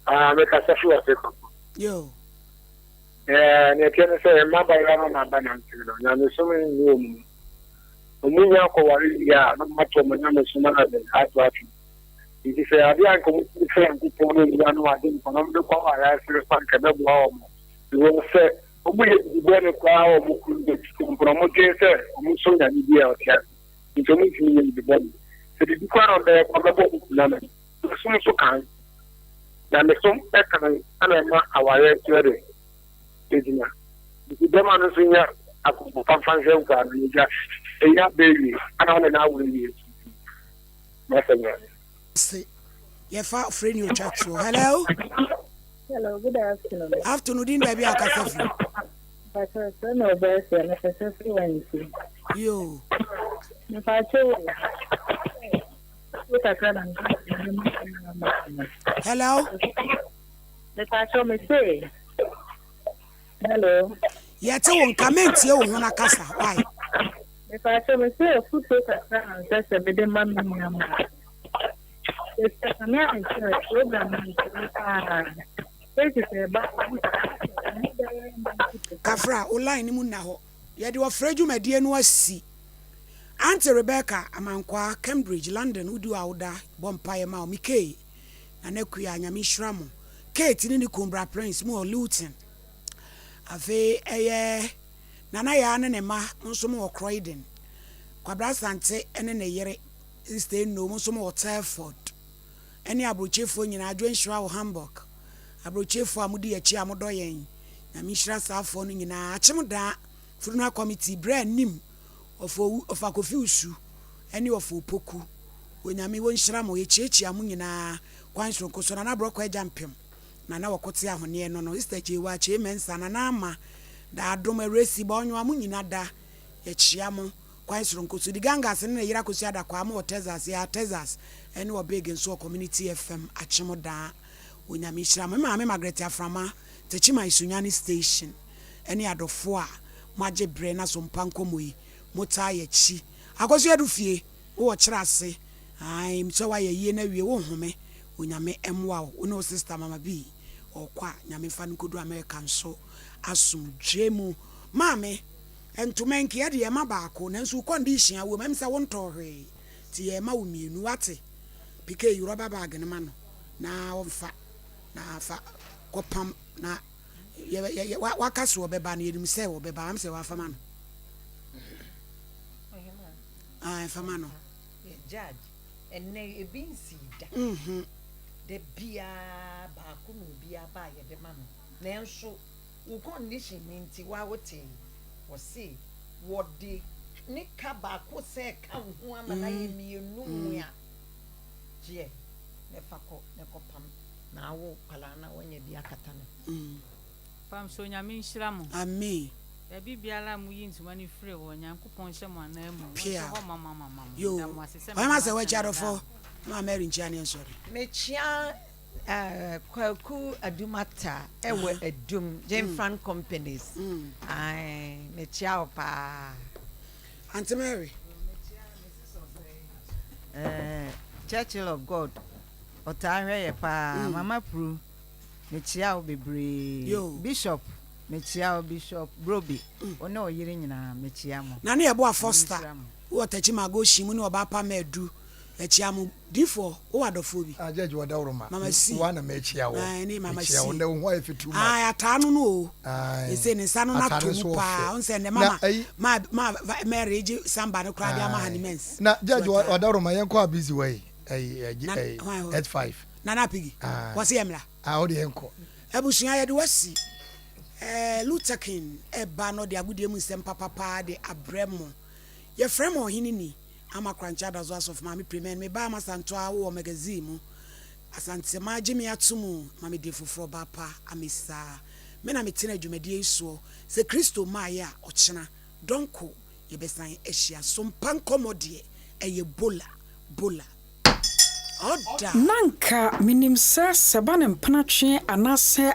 Ah, me kasa firi wɔ Seko. Yo. Eh, ne ɛteɛ ne sɛ mmabaayewa no na aba nante no, nyamesom nni wɔn mu. Wɔn nya akɔware wie a, na wɔato wɔn nyamesom no de ato atwene. Nti sɛ adeɛ a nka wɔtumi frɛ Nyankopɔn no owura no ade nkwa na wɔde kɔ awareɛ ase no so a nka ɛbɛboa wɔn. Because sɛ wɔyɛ biribi bɔne koraa wɔ wɔn kunu no akyi mpo na wɔdwen sɛ wɔsom nyame bi a ɔte ase nti wɔntumi nyɛ biribi bɔne. Sɛ biribi koraa na wɔbɛyɛ koraa wɔbɛbɔ wɔn kunu amanneɛ. Nyamesom nso kan. Nyamesom kan na ɛma awareɛ nso yɛ dɛ ɛgyina. Nti bɛrima no nso nya akoma pa mfa nhwɛ nkwadaa no na gya ɛyi aba awie ana wo ne no awo awie nso nti m'asɛm no ano. Se yɛfa frɛ ni otwa toɔ. Hello. Hello, good afternoon. Afternoon, din baabi a ɔkasa firi. Mpakyɛ sɛ na ɔbɛyɛ sɛ mekasa firi Wansi. Yo. Mpakyɛ o. Kakra na Hello. Mpakyɛ me se. Hello. Yɛte wo nka mentie wo ho na kasa. Why? Mpakyɛ me se afutuo kakra na nsɛ sɛ mede ma me nua ma. Kafra, wo line no mu nna hɔ. Yɛde ɔfrɛ dwumadie no asi. Auntie Rebecca Amankwaa, Cambridge, London, wodi hɔ a woda, bɔ mpaeɛ ma wo. Me Kay, Nana Akua, Nyame nhyira mo. Kate ne ne kun Bra Prince, mo wɔ Luton. Afei ɛyɛ Nana Yaa ne ne mma, mo nso mo wɔ Croydon. Kwabena Asante ne ne yere, Sister Eno, mo nso mo wɔ Telford. Ɛne abrokyefoɔ nyinaa, Adwo nhyira wɔ Hamburg. Abrokyefoɔ a modi yɛn akyi a modɔ yɛn, Nyame nhyira saa foɔ no nyinaa. Akyem Daa, Furunua Committee, berɛ a nim Ɔfo Ɔfa Kofi Usu ɛne Ɔfo Opoku. Onyame wɔnhyira mo, yɛkyiakyia mo nyinaa kwan soronko so. Nana Aborɔkɔ Agya Mpem, Nana Wɔkote Ahoneɛ no no, Sister Kyeiwaa, Kyei Mensah, Nana Ama, Daadom, Awurasi, Bɔnwoa, mo nyina da, yɛkyia mo. Kwan soronko so. Digangas ne ne yere Akosua Dakwaa mo wɔ Texas, yɛa Texas ɛne wɔ Big nso wɔ Community FM Akyem daa. Onyame nhyira mo. Me maame Margaret Aframa, Techiman Sunyani Station ɛne adɔfoɔ a mo agye brɛ na so mpa nkɔmɔ yi mo taa yɛkyi. Akosua Adu fie wo wɔ kyerɛ ase ae sɛ wayɛ yie na awie wo nhome Onyame mmoa wo wo ne wo sister Mama B ɔɔkɔ a Nyame mfa no nkɔduru America nso asomdwoe mu. Maame. Ntoma nki ɛde yɛma baako nanso wo condition a wom ɛm sɛ wontɔɔ hwee nti yɛma wo mienu wate PK yi rubber bag no ma no na ɔmfa na fa kɔ pam na yɛ yɛ waka so ɔbɛba no yɛnim sɛ ɔbɛba am sɛ wafa ma no ah fa ma no judge ɛnɛ ebi nsi da mhm da biara baako na obiara ba a yɛde ma no nanso Wo condition no nti wa wo tee. Wɔse wɔde ne ka baako sɛ ka wo ho ama no ayɛ mienu mua. Gyeɛ na fa kɔ na kɔ pam na awo nkwadaa na wanya bi akata ne ho. Pamso Nyame nhyira mo. Amen. Baabi biara a moyi ntoma no firi hɔ Nyankopɔn nhyɛ mo anan mu Pia. Ɔnhyɛ hɔ ma mo ama mo. Yoo. Meda mo ase sɛ Ɔhema mede sɛ mo wakyi asɛm adɔfo. daa. Maa Mary nkyia ne nsɔre. Mekyea Kwaku Adum-Atta wɔ Adum, Jenfran Companies. Ae, mekyea wo paa. Aunty Mary. Churchill of God, ɔtaa hwɛ yɛ paa. Mama Pru, mekyea wo bebree. Bishop, mekyea wo. Bishop Brobe, wo ne wo yere nyinaa, mekyea mo. Nane Yeboah Foster, wowɔ Techiman Goshen mu ne Ɔbaa Pa Madu, yɛkyea mo. Difoɔ, wowɔ adɔfoɔ bi? Ah Judge Wadaworoma, Mama C. Wo ara na mekyea wo. Ae, ne Mama Mekyea wo. C. Nnɛ wo ho ayɛ fɛ too much. Ae, ataa no no o. Ae. Ese ne nsa no Ataa nato no nso mu wɔ paa. fɛ. Wohu sɛ nnɛ Na mama, ayi. ma, ma Mary regye samba no koraa de ama Ae. Hanimens. Na Judge So ataa. Wadaworoma, yɛnkɔ Abizi hɔ yi, ɛyi, ɛgye, Na, ɛyi, hwan hɔ? S5. Nana Piggy. Ae. Wɔse yɛmmra. Ah, wo deɛ yɛnkɔ. Abusua, yɛde wo asi. Eh, Luther King ɛba na ɔde agodie mu nsɛm papapaa de abrɛ mo. Yɛfrɛ mo Ɔhene Ni. Ama Korankye Adazo Asɔfo Maame Primen me ba Ama Santoa wowɔ magazine mu Asanteman gye me ato mu ma me die foforɔ ba pa Amisa me na metena dwumadie yi soɔ Sɛ Kristo mmaeɛ a ɔkyena dɔnko yɛbɛsan ahyia Sompa nkɔmmɔ deɛ ɛyɛ bola bola Ɔda. Na anka menim sɛ sɛ ɛba no mpenatwe anaasɛ.